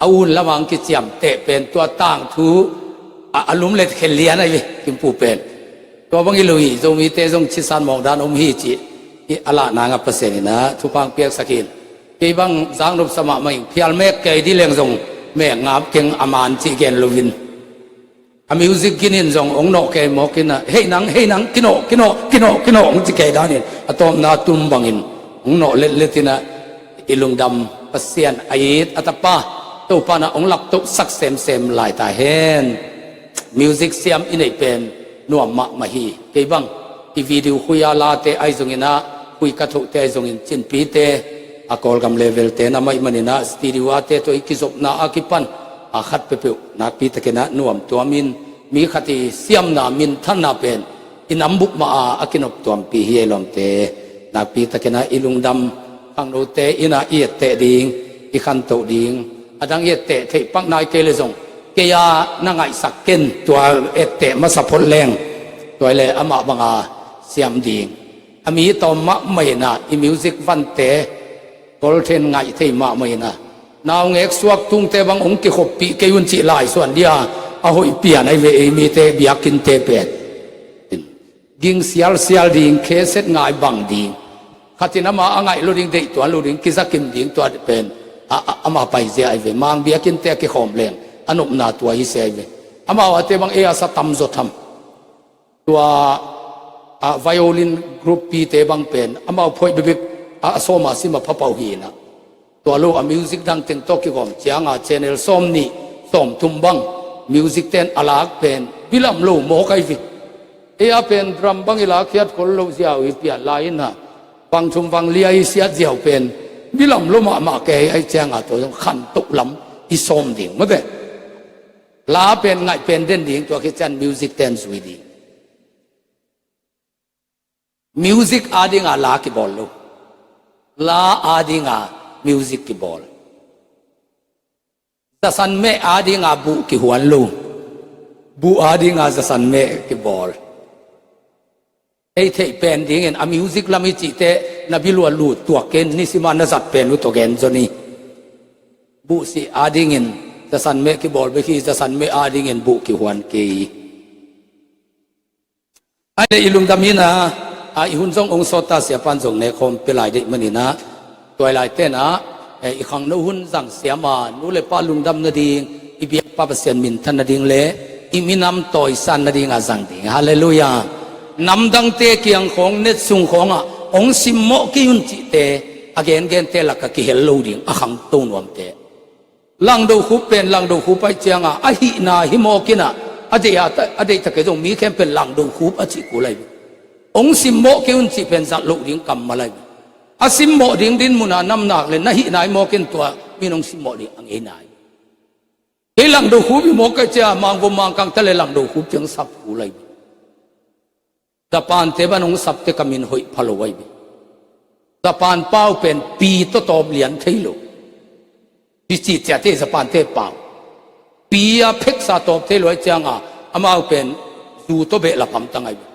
a un lamang kiciamteh pen tua tangthu a, a lum let khen lian ahi ve, Kimpu pen. Tua bang i lo hi, Zomite zong cisan mawkdan om hi ci i a lah nanga Pasian inah thupha piaksak in. Kei bang zang nopsa mahmah ing, phial mek kei di leng zong mek ngap keng a man ci gen loin. A music ginin zong ong nawh kei mawk inah, hei nang, hei nang, kinawh, kinawh, kinawh, kinawh, ong ci kei danin a tawpna tum bangin ong nawh letlet inah i lungdam Pasian a it a tapa Topa na ong laptohsak semsem lai ta hen. Music siam i neih pen nuam mahmah hi. Kei bang i video khui a late ahi zonginah khui ka thohte ahi zongin Cinpite a Kawlgam levelte na maih maninah studio ate tawh i kizopna a kipan a khat peuhpeuh nakpi takinah nuam tuamin mi khat i siamna minthanna pen i nambup mah a a kinop tuampi hi ei lawmte. Nakpi takinah i lungdam khangnote inah i etteh ding, i khantoh ding, a dang i etteh theih pak nai kei le zong kei a na ngaihsak ken tua etteh masa phot leng tua i le amah banga siam ding. A mi tawm mahmah inah i music vante Kawlthen ngaih thei mahmah inah naungek suak tungte bang ong kikhoppih kei un cih laisuan dia a hoih pian ahi ve ei mite biakinnte pen. Ging sialsial ding, kheset ngai bang ding. Khatin ama a ngaih lo ding, deih tuan lo ding, kizakim ding tua pen a, a, ama paizia ahi ve. Mang biakinnte a kikhawm leng a nopna tua hi sia ahi ve. Amau ate bang ei a sa tamzaw tham. Tua a violin group pite bang pen amau phoih bebek a, a sawma sima phapau hinah. Tua lo a music dang teng tawh kigawm cianga channel sawm nih sawm thum bang music ten a lak pen bilam lo mawk ahi ve. Ei a pen drum bang i lak hiat khol lo ziau i pian lai inah vang thum vang lia i siat ziau pen bilam lo mahmah kei ahi cianga tua zong khantoh lam i sawm ding mawte. La pen ngaih pen den ding tua khit cian music ten zui ding. Music adinga la kibawl lo. La adinga music kibawl. Zasan meh adinga buh kihuan lo. Buh adinga zasan meh kibawl. Ei theih pen dingin a music lam i cihte na bilua lut tuak ken nisima na zat pen uh tawh gen zoni. Buh sih adingin zasan meh kibawl bek hi, zasan meh adingin buh kihuan kei. Ai le i lungdam hina a i hun zong ong sawtta siapan zong nekhawm pia lai deih maninah tuailai tenah, eh, i khangno hun zang siama nu le pa lungdam nading, i biakpa Pasian minthan nading le i minam tawisan nadinga zang ding. Halleluiah. Namdangte kiang khawng net sung khawngah ong simmawh kei un cihte a gengente laka kihel lo ding a khangto nuamte. Langdo khup pen langdo khup aih cianga a hihna hi mawkinah a deih a ta, a deih takei zong mi khempeuh langdo khup a cih kul aih ve. Ong simmawh kei un cih pen zat loh ding kammal aih ve. A simmawh ding din muna namnak le na hihna hi mawkin tua min ong simmawh ding a ngeina aih ve. Kei langdo khup i mawk aih cia mangvom mangkang ta le langdo khup ciang sap kul aih ve. Japan te ban hong sapte ka min hoih pha lo aih ve. Japan pau pen pi tawtawp lian thei lo. Hi cihciate Japan te pau pi a pheksa tawp thei lo aih cianga amau pen zu tawbeh la pamtang aih ve.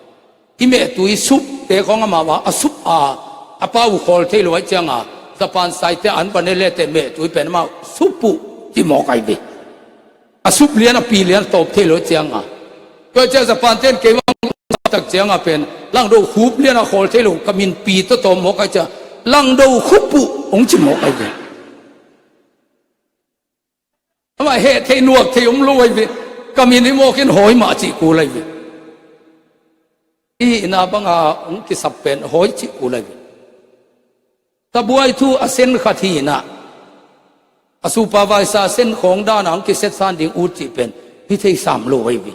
I mehtui supte khawng amau a a sup a a pau khawl thei lo aih cianga Japan saite an vanelete mehtui pen amau sup uh ci mawk aih ve. A sup lian a pi lian tawp thei lo cianga tua cia Japan ten kei bang tak cianga pen langdo khup lian a khawl thei lo ka min pi tawtawp mawk aih cia langdo khup uh ong ci mawk aih ve. Amah heh thei nuak thei om lo aih ve. Ka min hi mawkin hawi mah cih kul aih ve. I hihna banga ong kisap pen hawi cih kul aih ve. Tabuai thu a sen khat hinah a supa vaisa a sen khawng dana hong kisetsan ding ut cih pen hi thei sam lo aih ve.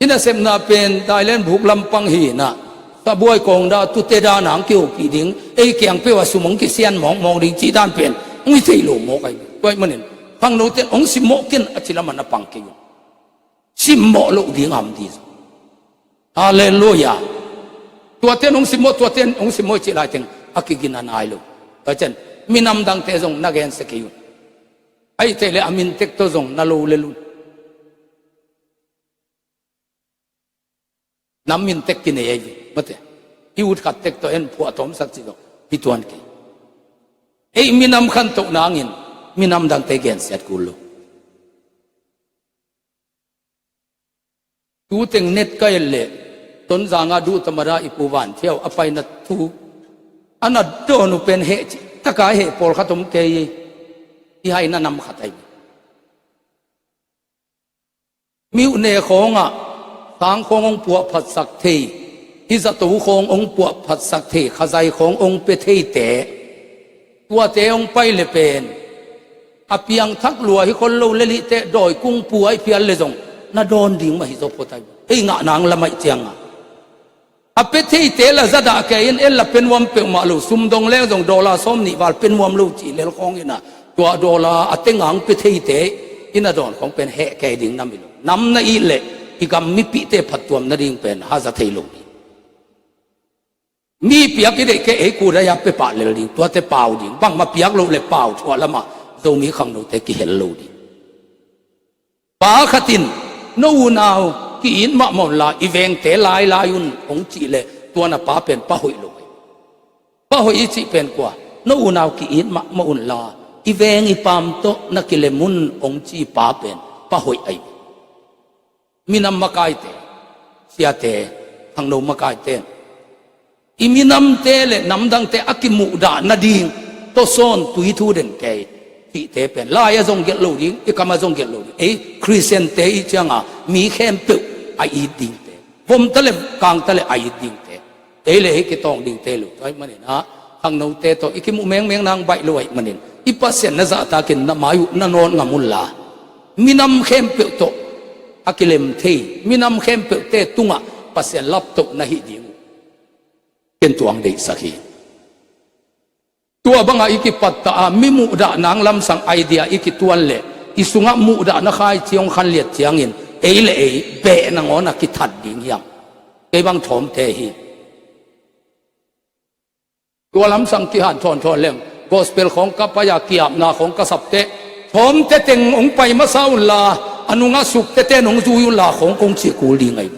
I nasepna pen Thailand buk lampang hinah tabuai kawng da tute dana hong kihopih ding ei kiang peuh a sum hong kisian mawkmawk ding cih dan pen hong hi thei lo mawk aih ve. Tuaih manin Khangnote in hong simmawh ken a ci lamah na pang kei un. Simmawh loh ding a om ding. Halleluiah. Tuate in hong simmawh, tuate in hong simmawh i cih laiteng a kigina nai lo. Tua ciang minam dangte zong na gensia kei un. Ahih kei leh a min tek tawh zong na lo lel un. Nam min tek kinei ahi ve, mate. I ut khat tek tawh en phuahtawmsak cih tawh hi tuan kei. Ei minam khantoh nangin minam dangte gensiat kul lo. Tu teng net ka et leh Tonzang ah duh tamada i Pu Van Thiau a paina thu a na dawn uh pen heh cih taka heh pawlkhat om kei hi. Hi hai na nam khat ahi. Myone khawngah sang khawng hong puahphatsak thei, i zato khawng hong puahphatsak thei, khazai khawng hong pia theite, tuate hong pai le pen a piangthak lua hi khol lo le lihteh dawi kung pua i phial le zong na dawn ding mah hi zaw phot ahi. Ei ngah nang lamah i ciangah a pia theite la zadah kei in, en la pia nuam peuhmah lo, sum dong leng zong dollar sawm nih val pia nuam lo cih lel khawng inah, tua dollar a teng a hong pia theite in a dawn khawng pen heh kei ding nam hi lo. Nam na it leh i gam mipihte phattuam nading pen haza thei lo ding. Mi piak i deih kei, ei kudai a pia pah lel ding, tuate pau ding, bangmah piak loh le pau thuah lamah Zomi khangnote kihel lo ding. Pa khat in, "No unau ki-it mahmah unla i vengte lailai un," hong cih leh tua na pa pen pa hoih lo. Pa hoih i cih pen kua? "No unau ki-it mahmah unla i veng i paam tawh na kilem un," hong ci pa pen pa hoih ahi. Minam makaite, siate, khangno makaite in i minamte le namdangte a kimuhdah nading tawsawn tui thu den kei cihte pen lai a zong gelh lo ding, i kam a zong gelh lo ding. Ei Khristiante i cianga mi khempeuh a it dingte, vom ta le kang ta le a it dingte, ei le ei kitawng dingte lo. Tua ahih maninah khangnote tawh i kimuh mengmeng nang baih lo ahih manin i Pasian na zahtakin na mai uh na nawt ngam unla, minam khempeuh tawh a kilem thei, minam khempeuhte tungah Pasian laptoh na hih ding uh ken tuang deihsak hi. Tua bangah i kipattah a mi muhdah nang lamsang idea i kituan leh i sungah muhdahna khaici hong khanliat ciangin ei le ei beh nangawn a kithat ding hiam? Kei bang thawmte hi. Tua lamsang kihanthawn thawn leng gospel khawng ka pai-a kiapna khawng ka sapteh, thawmte teng hong pai masa unla, a nungah sukte ten hong zui unla khawng kong cih kul ding ahi.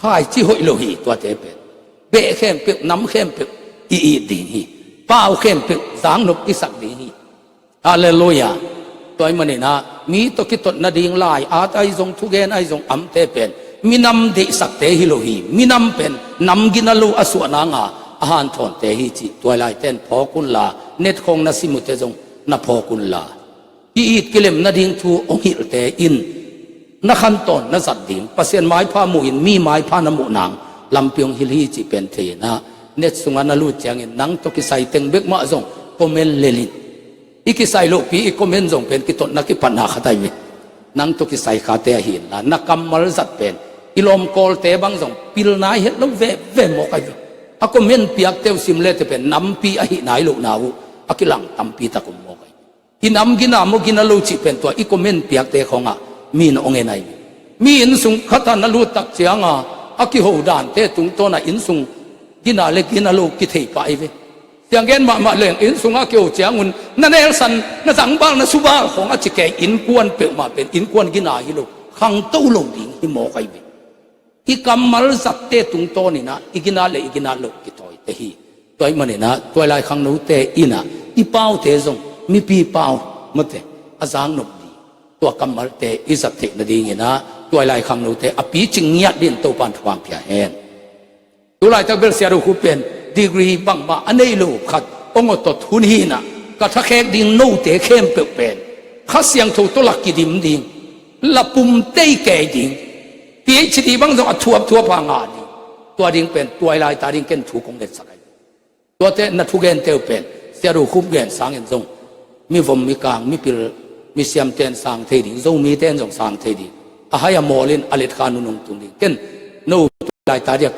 Khaici hoih lo hi tuate pen. Beh khempeuh, nam khempeuh i it ding hi. Pau khempeuh zangnop i sak ding hi. Halleluiah. Tua ahih maninah mi tawh kitot nading lai-at ahi zong, thugen ahi zong, amte pen minam deihsakte hi lo hi. Minam pen nam gina lo a suah nanga a hanthawnte hi cih tuailaite in phawk unla, net khawng na sim uhte zong na phawk unla, ki-it kilem nading thu hong hilhte in na khantawn na zat ding, Pasian maipha muhin mi maipha na muh nang lampi hong hilh hi cih pen thei inah, net sungah na lut ciangin nang tawh kisai teng bek mah zong comment lel in. I kisai lohpi i comment zong pen kitotna kipatna khat ahi ve. Nang tawh kisai khate ahi inla, na kammal zat pen i lawmkawlte bang zong pilna i het lo veve mawk ahi ve. A comment piakte uh sim lete pen nampi ahi nai lohna uh a kilang tampi tak om mawk ahi ve. I nam gina maw gina lo cih pen tua i comment piakte khawngah mi na hong en ahi ve. Mi innsung khatah na lut tak cianga a kiho dante tungtawnah innsung gina le gina lo kithei pah ahi ve. Sianggen mahmah leng innsungah kiho ciangun na nelsan, na zangbal, na subal khawng a ci kei, innkuan peuhmah pen innkuan gina hi lo, khangto lo ding hi mawk ahi ve. I kammal zatte tungtawn inah i gina le i gina loh kitawite hi. Tua ahih maninah tuailai khangnote inah i paute zong mipi pau mate a zangnop ding, tua kammalte i zat theih nadinginah tuailai khangnote a picing ngiat din Topan thupha pia hen. Tulaitak bel Sia Do Khup pen degree bangmah a nei lo khat hong awtawt hun hinah, ka thakhek ding note khempeuh pen Kha Siangtho tawh la kidim ding, la pum tei kei ding, P H D bang zong a thuapthuap a ngah ding, tua ding pen tuailai ta ding ken thu kong ngetsak ahi. Tuate na thugente uh pen Sia Do Khup gen sangin zong mivom, mikang, mipil, misiamte in sang thei ding, Zomite in zong sang thei ding, a hai a mawlin a letkha nunung tung ding. Ken no tuailai ta dia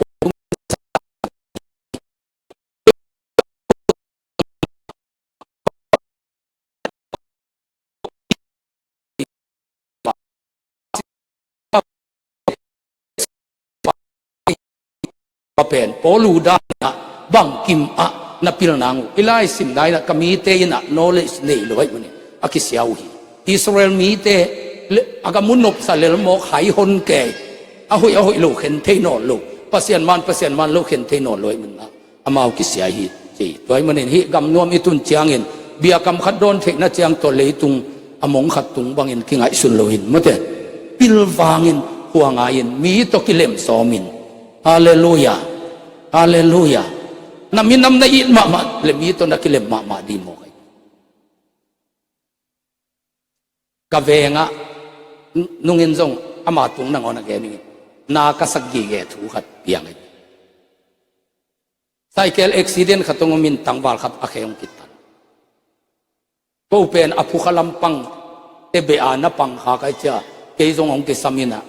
Pen Paul uh dan inah bangkim ah na pil nang uh, i laisimna inah ka mite inah knowledge nei lo ahih manin a kisia uh hi. Israel mite a gam uh nopsa lel mawk, hai hon kei, a hoih a hoih lo khen thei nawn lo, Pasian man Pasian man lo khen thei nawn lo ahih manin ah amau kisia hi, ci. Tua ahih manin hih gamnuam i tun ciangin biakam khat dawn theihna ciang tawh leitung a mong khat tung bangin kingaihsun lo in, mawte, pilvangin, khuangai-in, mi tawh kilem sawmin. Halleluia. Halleluia. Na minam na it mahmah le mi tawh na kilem mahmah dih mawk hi. Ka vengah nungin zong ama tung nangawn a gen ing. Na ka sak gige thu khat piang hi. Cycle accident khat hong om in tangval khat a khe hong kitan. Ko pen a phukha lampang te beh a na pang kha kai cia, kei zong hong kisam inah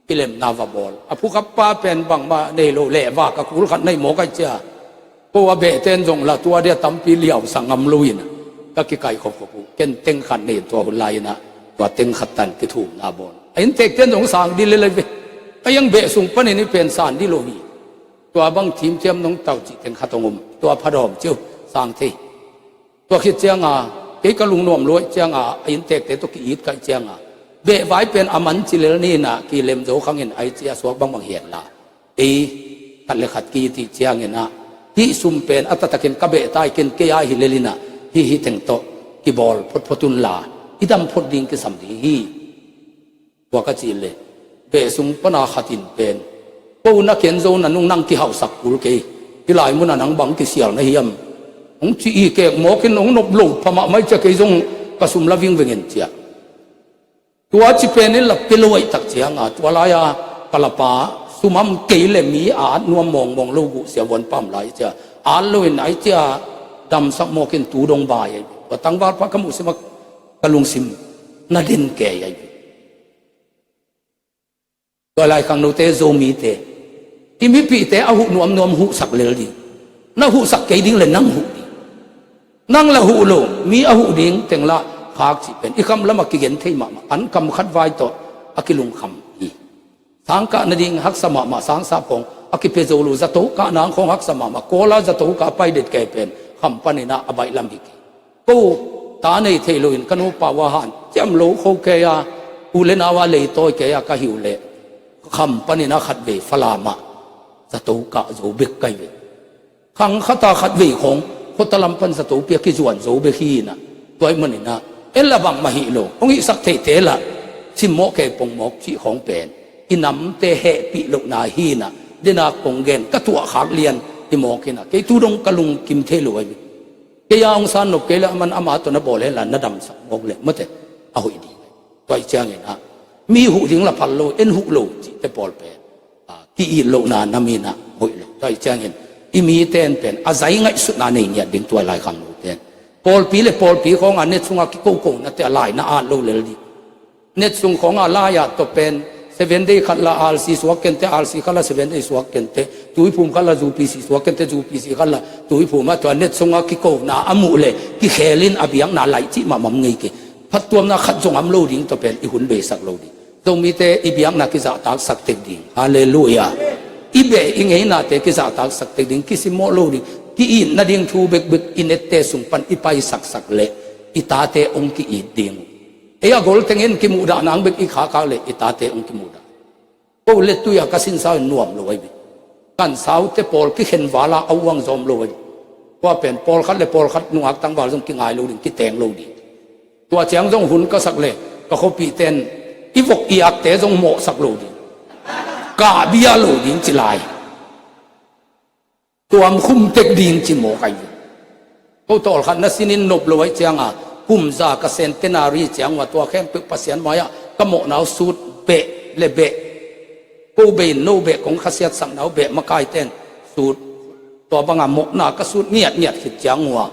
kilemna va bawl. A phukha pa pen bangmah nei lo leh va ka kul khat nei maw kai cia. Ko a behte in zong la tua dia tampi liausa ngam lo inah ka kikaih khopkhop uh. Ken teng khat nei in tua hun lai inah tua teng khat tan kithumna bawl. A inntekte in zong sang dih lel hi ve. A iang beh sung panin i pen san dih lo hi. Tua bang thimthiam nong tau cih teng khat hong om. Tua phadawm ciu sang thei. Tua khit cianga kei ka lungnuam luaih cianga a inntekte tawh ki-it kaih cianga beh vai pen a man ci lel ni inah kilem zo khangin ai cia suak bangbang hian la. Ei khat le khat ki-it ih cianginah hih sum pen a taktakin ka beh tai ken kei a hi lel inah hih hih teng tawh kibawl photphot un la i dam phot ding kisam ding hi. Tua ka cih leh beh sung pana khat in pen ko na ken zo na nung nang kihauhsak kul kei. Hih lai munah nang bang kisial na hiam? Hong ci ih kek mawkin hong nop lo phamah mai cia kei zong ka sum la vingveng en cia. Tua ci pen in la pia lo aih tak cianga tua lai-a ka lapa sumam kei le mi a at nuam mawngmawng lo guh siavuan pam lai cia. At loin ai cia damsak mawkin tu dong bai aih. Tua tangval pa ka muhsim a ka lungsim na den kei aih. Tua lai khangnote Zomite i mipihte a huh nuamnuam huhsak lel ding. Na huhsak kei ding le nang huh ding. Nang la huh lo mi a huh ding teng lah khak cih pen i kham lamah kigen thei mahmah an kam khat vai tawh a kilungkham hi. Sangkah nading haksa mahmah sangsap khawng a kipia zo lo zato kah nang khawng haksa mahmah kawla zato kah a pai det kei pen kham paninah a baih lam hi kei. Ko ta nei thei loin ka nupa uh a hanciam lo kho kei a u le nau a leitawi kei a ka hi uh leh kham paninah khatvei Falam ah zato kah zo bek kai ve. Khang khata khatvei khawng khuata lam pan zato pia kizuan zo bek hi inah tua ahih maninah en la bangmah hih lo hong hihsak theite lah simmawh kei pongmawk cih khawng pen i namte hehpih lohna hi inah denak kong gen ka tuahkhak lian hi mawk inah kei tu dong ka lungkim thei lo ahi. Kei a hong san nop kei le aman ama tawh na bawl henla na damsak mawk le mate a hoih ding. Tua ih cianginah mi huh ding la phal lo en huh lo cihte pawl pen ki-it lohna na minah hoih lo. Tua ih ciangin i mite in pen a zai ngaihsutna nei ngiat ding tua lai khangnote in. Pawlpi le pawlpi khawnga net sunga kikokona te a lai na at lo lel ding. Net sung khawnga lai-ah tawh pen seven day khat la R C suak kente, R C khat la seven day suak kente, tuiphum khat la U P C suak kente, U P C khat la tuiphum ah tua net sunga kikona a muh le kikhelin a biakna laih cih mahmah ngei kei. Phattuamna khat zong am lo ding tawh pen i hun beisak lo ding. Zomite i biakna kizahtaksak tek ding. Halleluia. I beh i ngeinate kizahtaksak tek ding, kisimmawh lo ding. Ki-it nading thu bekbek i nette sung pan i paisaksak leh i tate hong ki-it ding uh. Ei a gol tengin kimuhdah nang bek i khakak leh i tate hong kimuhdah. Ko lettui a ka sinsau in nuam lo ahi bik. Kan saute pawl kikhen vala a uang zawm lo ahi bik. Tua pen pawlkhat le pawlkhat nungak tangval zong kingai lo ding, kiteng lo ding. Tua ciang zong hun ka sak le ka khuapihte in i vok i akte zong mawhsak lo ding. Kahbia lo ding ci lai. Tuamkhum tek ding ci mawk ahi ve. Ko tawlkhat na sinin nop lo ahi cianga kum za ka centenary ciang uh a tua khempeuh Pasian mai-ah ka mawhna uh sut beh le beh. Ko beh in no beh kong khasiatsakna uh beh makaite in sut. Tua banga mawhna ka sut ngiatngiat khit ciang uh a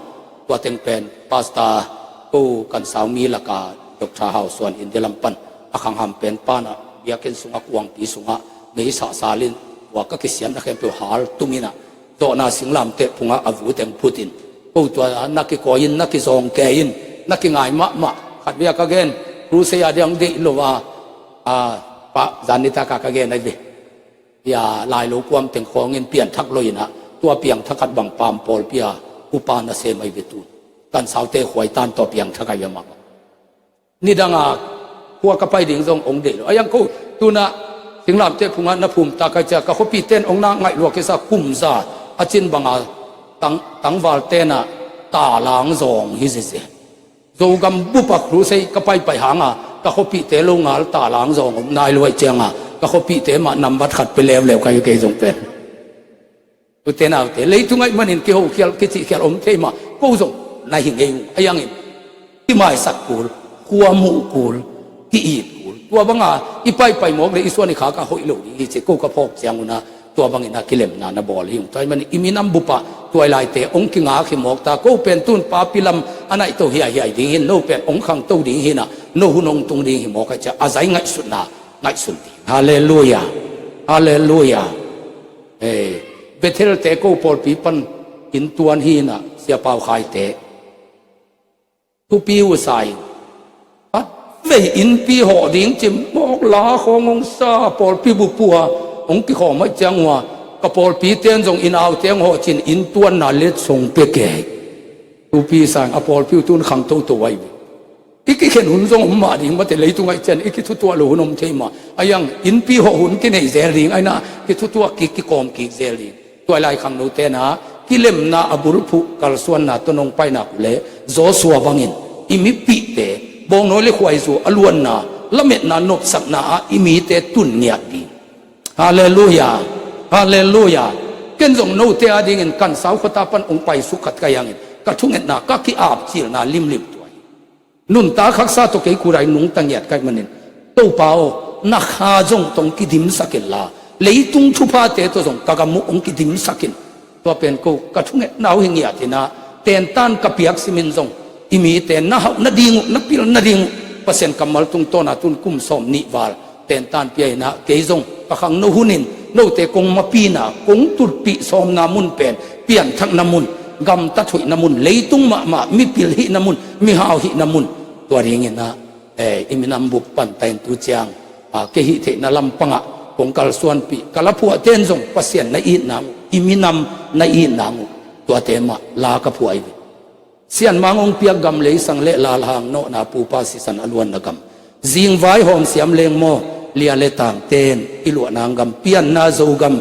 tua teng pen Pastor ko kan sau mi laka Doctor Hau Suan India lam pan a khangham pen panah biakinn sungah kuangpi sungah mei sahsalin tua ka kisiatna khempeuh hal tuminah zawhna singlamteh phungah a vuteng phutin ko tua na kikawi-in na kizawng kei-in na kingai mahmah khat bia ka gen. Crusade a diang deih lo a, a, pa zan nitaka ka gen ahi ve. Tia lailo kuam teng khawngin pianthak lo inah, tua piangthak khat bang paam pawlpi a upa nasem ahi ve tu. Kan saute khuaitan tawh piangthak ahi a mah. Nidanga khua ka pai ding zong ong deih lo. A yang ko tunah singlamteh phungah na phumta kai cia ka khuapihte in ong na ngaih lua kisa kumza a cin banga tang, tangvalte inah talang zawng hi zizi. Zogam bupa crusade ka paipai hanga ka khuapihte lo ngal talang zawng om nai luai cianga ka khuapihte mah nambat khat pe leuleu ka hi kei zong pen. Ute naute, leitung aih manin kihokhial kicihkhial om thei mah ko zong na hi ngei uh. A yangin kimaisak kul, khua muh kul, ki-it kul. Tua banga i paipai mawk le i suan i khak a hoih lo ding hi ci ko ka phawk ciang unah tua bangin a kilemna na bawl hi ung. Tua aih manin i minam bupah tuailaite ong kingak hi mawk ta, ko pen tun papi lam a naihto hiaihiai ding hin, no pen ong khangto ding hinah no hun ong tung ding hi mawk a cia a zai ngaihsutna ngaihsun ding. Halleluia. Halleluia. Bethelte ko pawlpi pan inntuan hinah siapau khaite thupi uh sa in khat vei innpi hawh ding cim mawk la khawng hong sa pawlpi bupua hong kikhawm aih ciang uh a ka pawlpite in zong innaute hong hawh cin inntuanna letsong pia kei. Thupi sa in a pawlpi uh tun khangtoto ahi ve. I kikhen hun zong om mah ding mate, leitung aih cian i kithutuah lo hun om thei mah. A yang innpi hawh hun kinei zel ding aina kithutuah kik kikawm kik zel ding. Tuailai khangnote na kilemna a bulphuh kalsuanna tawh nong painak uh le Joshua bangin i mipihte bawngnawi le khuaizu a luanna lametna nopsakna ah i mite tun ngiat ding. Halleluia. Halleluia. Ken zong note a dingin kan sau khuata pan ong paisuk khat ka hi hangin ka thungetna ka ki-apcilna limlim tua hi. Nuntak haksa tawh kei kurai nungta ngiat kaih manin Topa aw, na kha zong tawh ong kidimsak inla leitung thuphate tawh zong ka gam uh ong kidimsak in. Tua pen ko ka thungetna uh hi ngiat inah tentan ka piak simin zong i mite na hauh nading uh, na pil nading uh Pasian kammal tungtawna tun kum sawm nih val tentan pia inah kei zong ka khangno hunin note kong mapina kong tutpih sawmna mun pen pianthakna mun, gamtat hoihna mun, leitung mahmah mipil hihna mun, mihau hihna mun. Tua dinginah i minam bup panta in tu ciang kei hih theihna lampangah kong kalsuanpih ka laphuahte in zong Pasian na itna uh, i minam na itna uh, tuate mah la ka phuah hi ve. Sianmang ong piak gam leisang le lalhang nawhna pupa sisan a luanna gam, zingvai hawmsiam lengmaw lia le tangten i luahnang gam, pianna Zogam,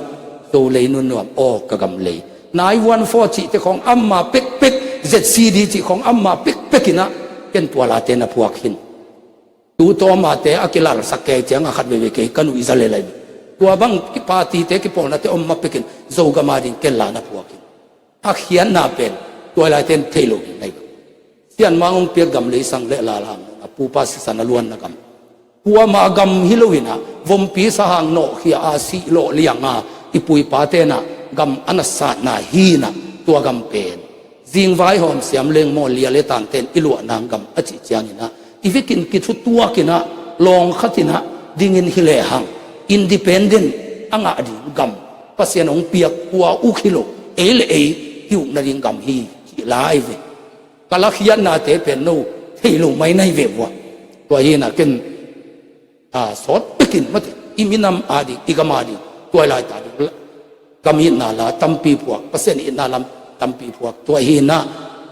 Zo lei nunnuam aw ka gam lei, nine one four cihte khawng amah pekpek, Z C D cih khawng amah pekpek inah ken tua late na phuak hin. Tu tawmate a kilalsak kei cianga khat veivei kei ka nuihza lelai ve. Tua bang kipatite kipawlnate om ma pekin Zogam a ding ken la na phuak hin. A khiatna pen tuailaite in thei lo ding nai bang. Sianmang ong piak gam leisang le lalhang a pupa sisan a luanna gam, kuama gam hi lo inah vompi sahang nawhkhia a sih lawh lianga i puipate inah gam a na satna hi inah tua gam pen zingvai hawmsiam lengmaw lia le tangten i luahnang gam a cih cianginah i vekin kithutuak inah lawng khat inah dingin hi lehang independent a ngah ding gam Pasian hong piak kua uk hi lo, ei le ei hi uk nading gam hi cih lai ve. Ka lakhiatnate pen no thei lo mai nai ve vua. Tua hinah ken sawt pekin mate i minam a ding i gam a ding tuailai ta ding gam itna la tampi phuak, Pasian itna lam tampi phuak. Tua hinah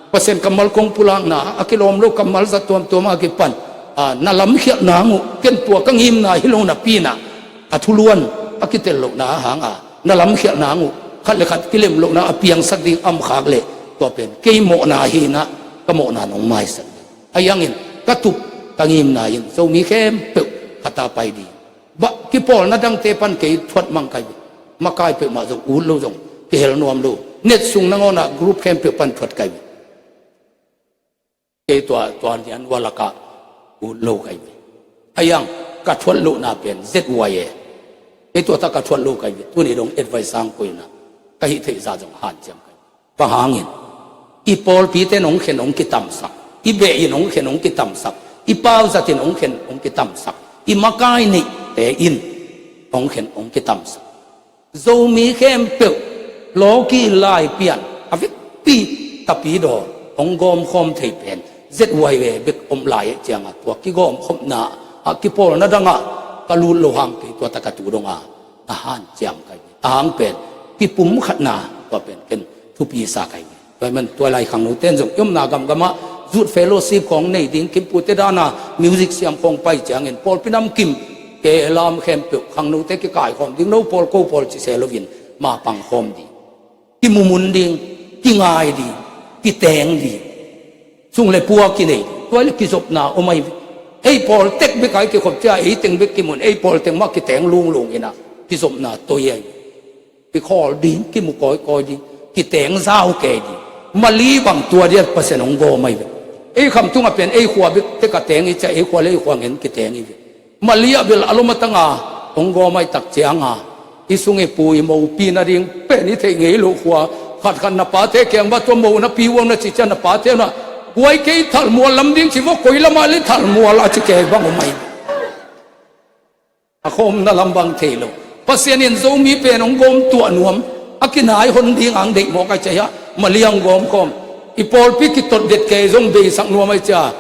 Pasian kammal kong pulakna a kilawm lo kammal zat tuamtuam a kipan na lamkhialh nang uh ken tua ka ngimna hi lo napi inah a thuluan a kitel lohna a hanga na lamkhialh nang uh khat le khat kilem lohna a piangsak ding amkhak leh tua pen kei mawhna hinah ka mawhna nong maisak ding. A yangin ka tup ka ngimna in Zomi khempeuh khata pai ding. Bah kipawlna dangte pan kei thuat mang kai ve. Makai peuhmah zong ut lo zong kihel nuam lo. Net sung nangawnah group khempeuh pan thuat kai ve. Kei tua tuan hian ua lakah ut lo kai ve. A yang ka thuat lohna pen Z Y A. Kei tua tak ka thuat lo kai ve. Tuni dong advice sang koina ka hih theih za zong hanciam kai. Bang hangin i pawlpite in hong khen hong kitamsak, i beh in hong khen hong kitamsak, i pauzat in hong khen hong kitamsak, i makai nihte in hong khen hong kitamsak. Zomi khempeuh lawki lai pian a vekpi tapidaw hong gawmkhawm thei pen Z Y A bek om lai eh cianga tua kigawmkhopna ah kipawlna dangah ka lut lo hang kei tua taka tu donga A hanciam ka hi ve. A hang pen kipumkhatna, tua pen ken thupi sa ka hi ve. Tua hi man tua lai khangnote in zong i omna gamgamah youth fellowship khawng nei ding, kimpute dana music siam khawng pai ciangin pawlpi namkim, kei lam khempeuh khangnote kikaikhawm ding, no pawl ko pawl ci se loin mapang khawm ding. Kimumun ding, kingai ding, kiteng ding. Sung le pua kinei, tua le kizopna om ahi ve. Ei pawl tek bek a i kikhop cia, ei teng bek kimun, ei pawl teng mah kiteng lunglung inah kizopna toi ahi ve. Kikhawl ding, kimu kawikawi ding, kiteng zau kei ding. Mali bang tua dia Pasian hong gawm ahi ve. Ei khamtung a pen ei khua bek tek a teng i cia, ei khua le ei khua ngen kiteng hi ve. Mali ah bel a lom a tanga hong gawm ahi tak cianga, i sung i pu i mopi nading pen i theih ngei loh khua, khatkhat na pate kiang va tua mo na pi uang na ci cia, na pate na guai kei thalmual lam ding ci vo, koi lamah le thalmual a ci kei bang om ahi. A khawmna lam bang thei lo. Pasian in Zomi pen hong gawm tuah nuam, a kinai hon ding ang deih mawk a cia hiah, Mali ang gawm khawm. I pawlpi kitot det kei zong beisak nuam ahi cia.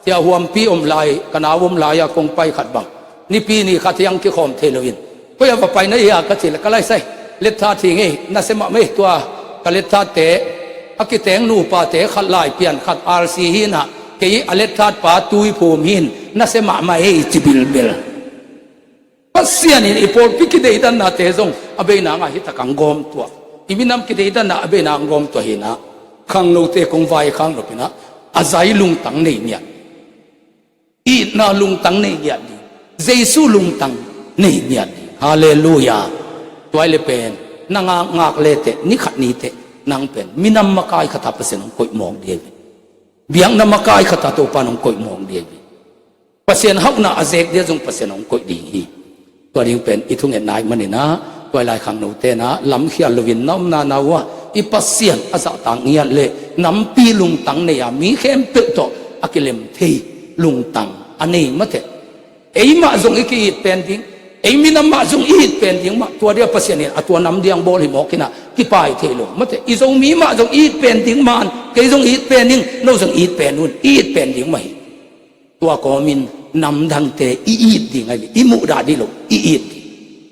Cia huampi om lai, ka nau om lai a kong pai khat bang, nipi ni khat hiang kikhawm thei loin, koi a va pai na hia ka ci le, ka laisai, letthat hi ngei, nasia mahmah ei tua ka letthatte, a kiteng nupate khat lai pian khat R C hinah, kei a letthat pa tuiphum hin, nasia mahmah ei ci bilbil. Pasian in i pawlpi kideidannate zong a beina ngah hi tak ang gawm tuah. I minam kideidannate a beina ang gawm tuah hinah, khangnote kong vai khang nopinah, a zai lungtang nei ngiat, itna lungtang nei ngiat ding, Jesu lungtang nei ngiat ding. Halleluia. Tuai le pen na ngakngak leteh, ni khat niteh nang pen minam makai khata Pasian hong koih mawk ding hi. Biakna makai khata Topan hong koih mawk ding hi. Pasian hauhna a zek dia zong Pasian hong koih ding hi. Tua ding pen i thungetna ahi maninah, tuai lai khangnote na lamkhial loin na omna na uh ah i Pasian a zahtak ngiat le nampi lungtang nei a, mi khempeuh tawh a kilem thei lungtang a nei mateh. Ei mah zong i ki-it pen ding, ei minam mah zong i it pen ding mah, tua dia Pasian in a tua nam diang bawl hi mawk inah kipai thei lo mateh. I Zomi mah zong i it pen ding man, kei zong i it pen ding, no zong i it pen un, i it pen ding mah hi. Tua kawmin namdangte i it ding ahi ve, i muhdah dih lo, i it ding.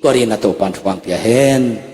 Tua dingin a Topan thupha pia hen.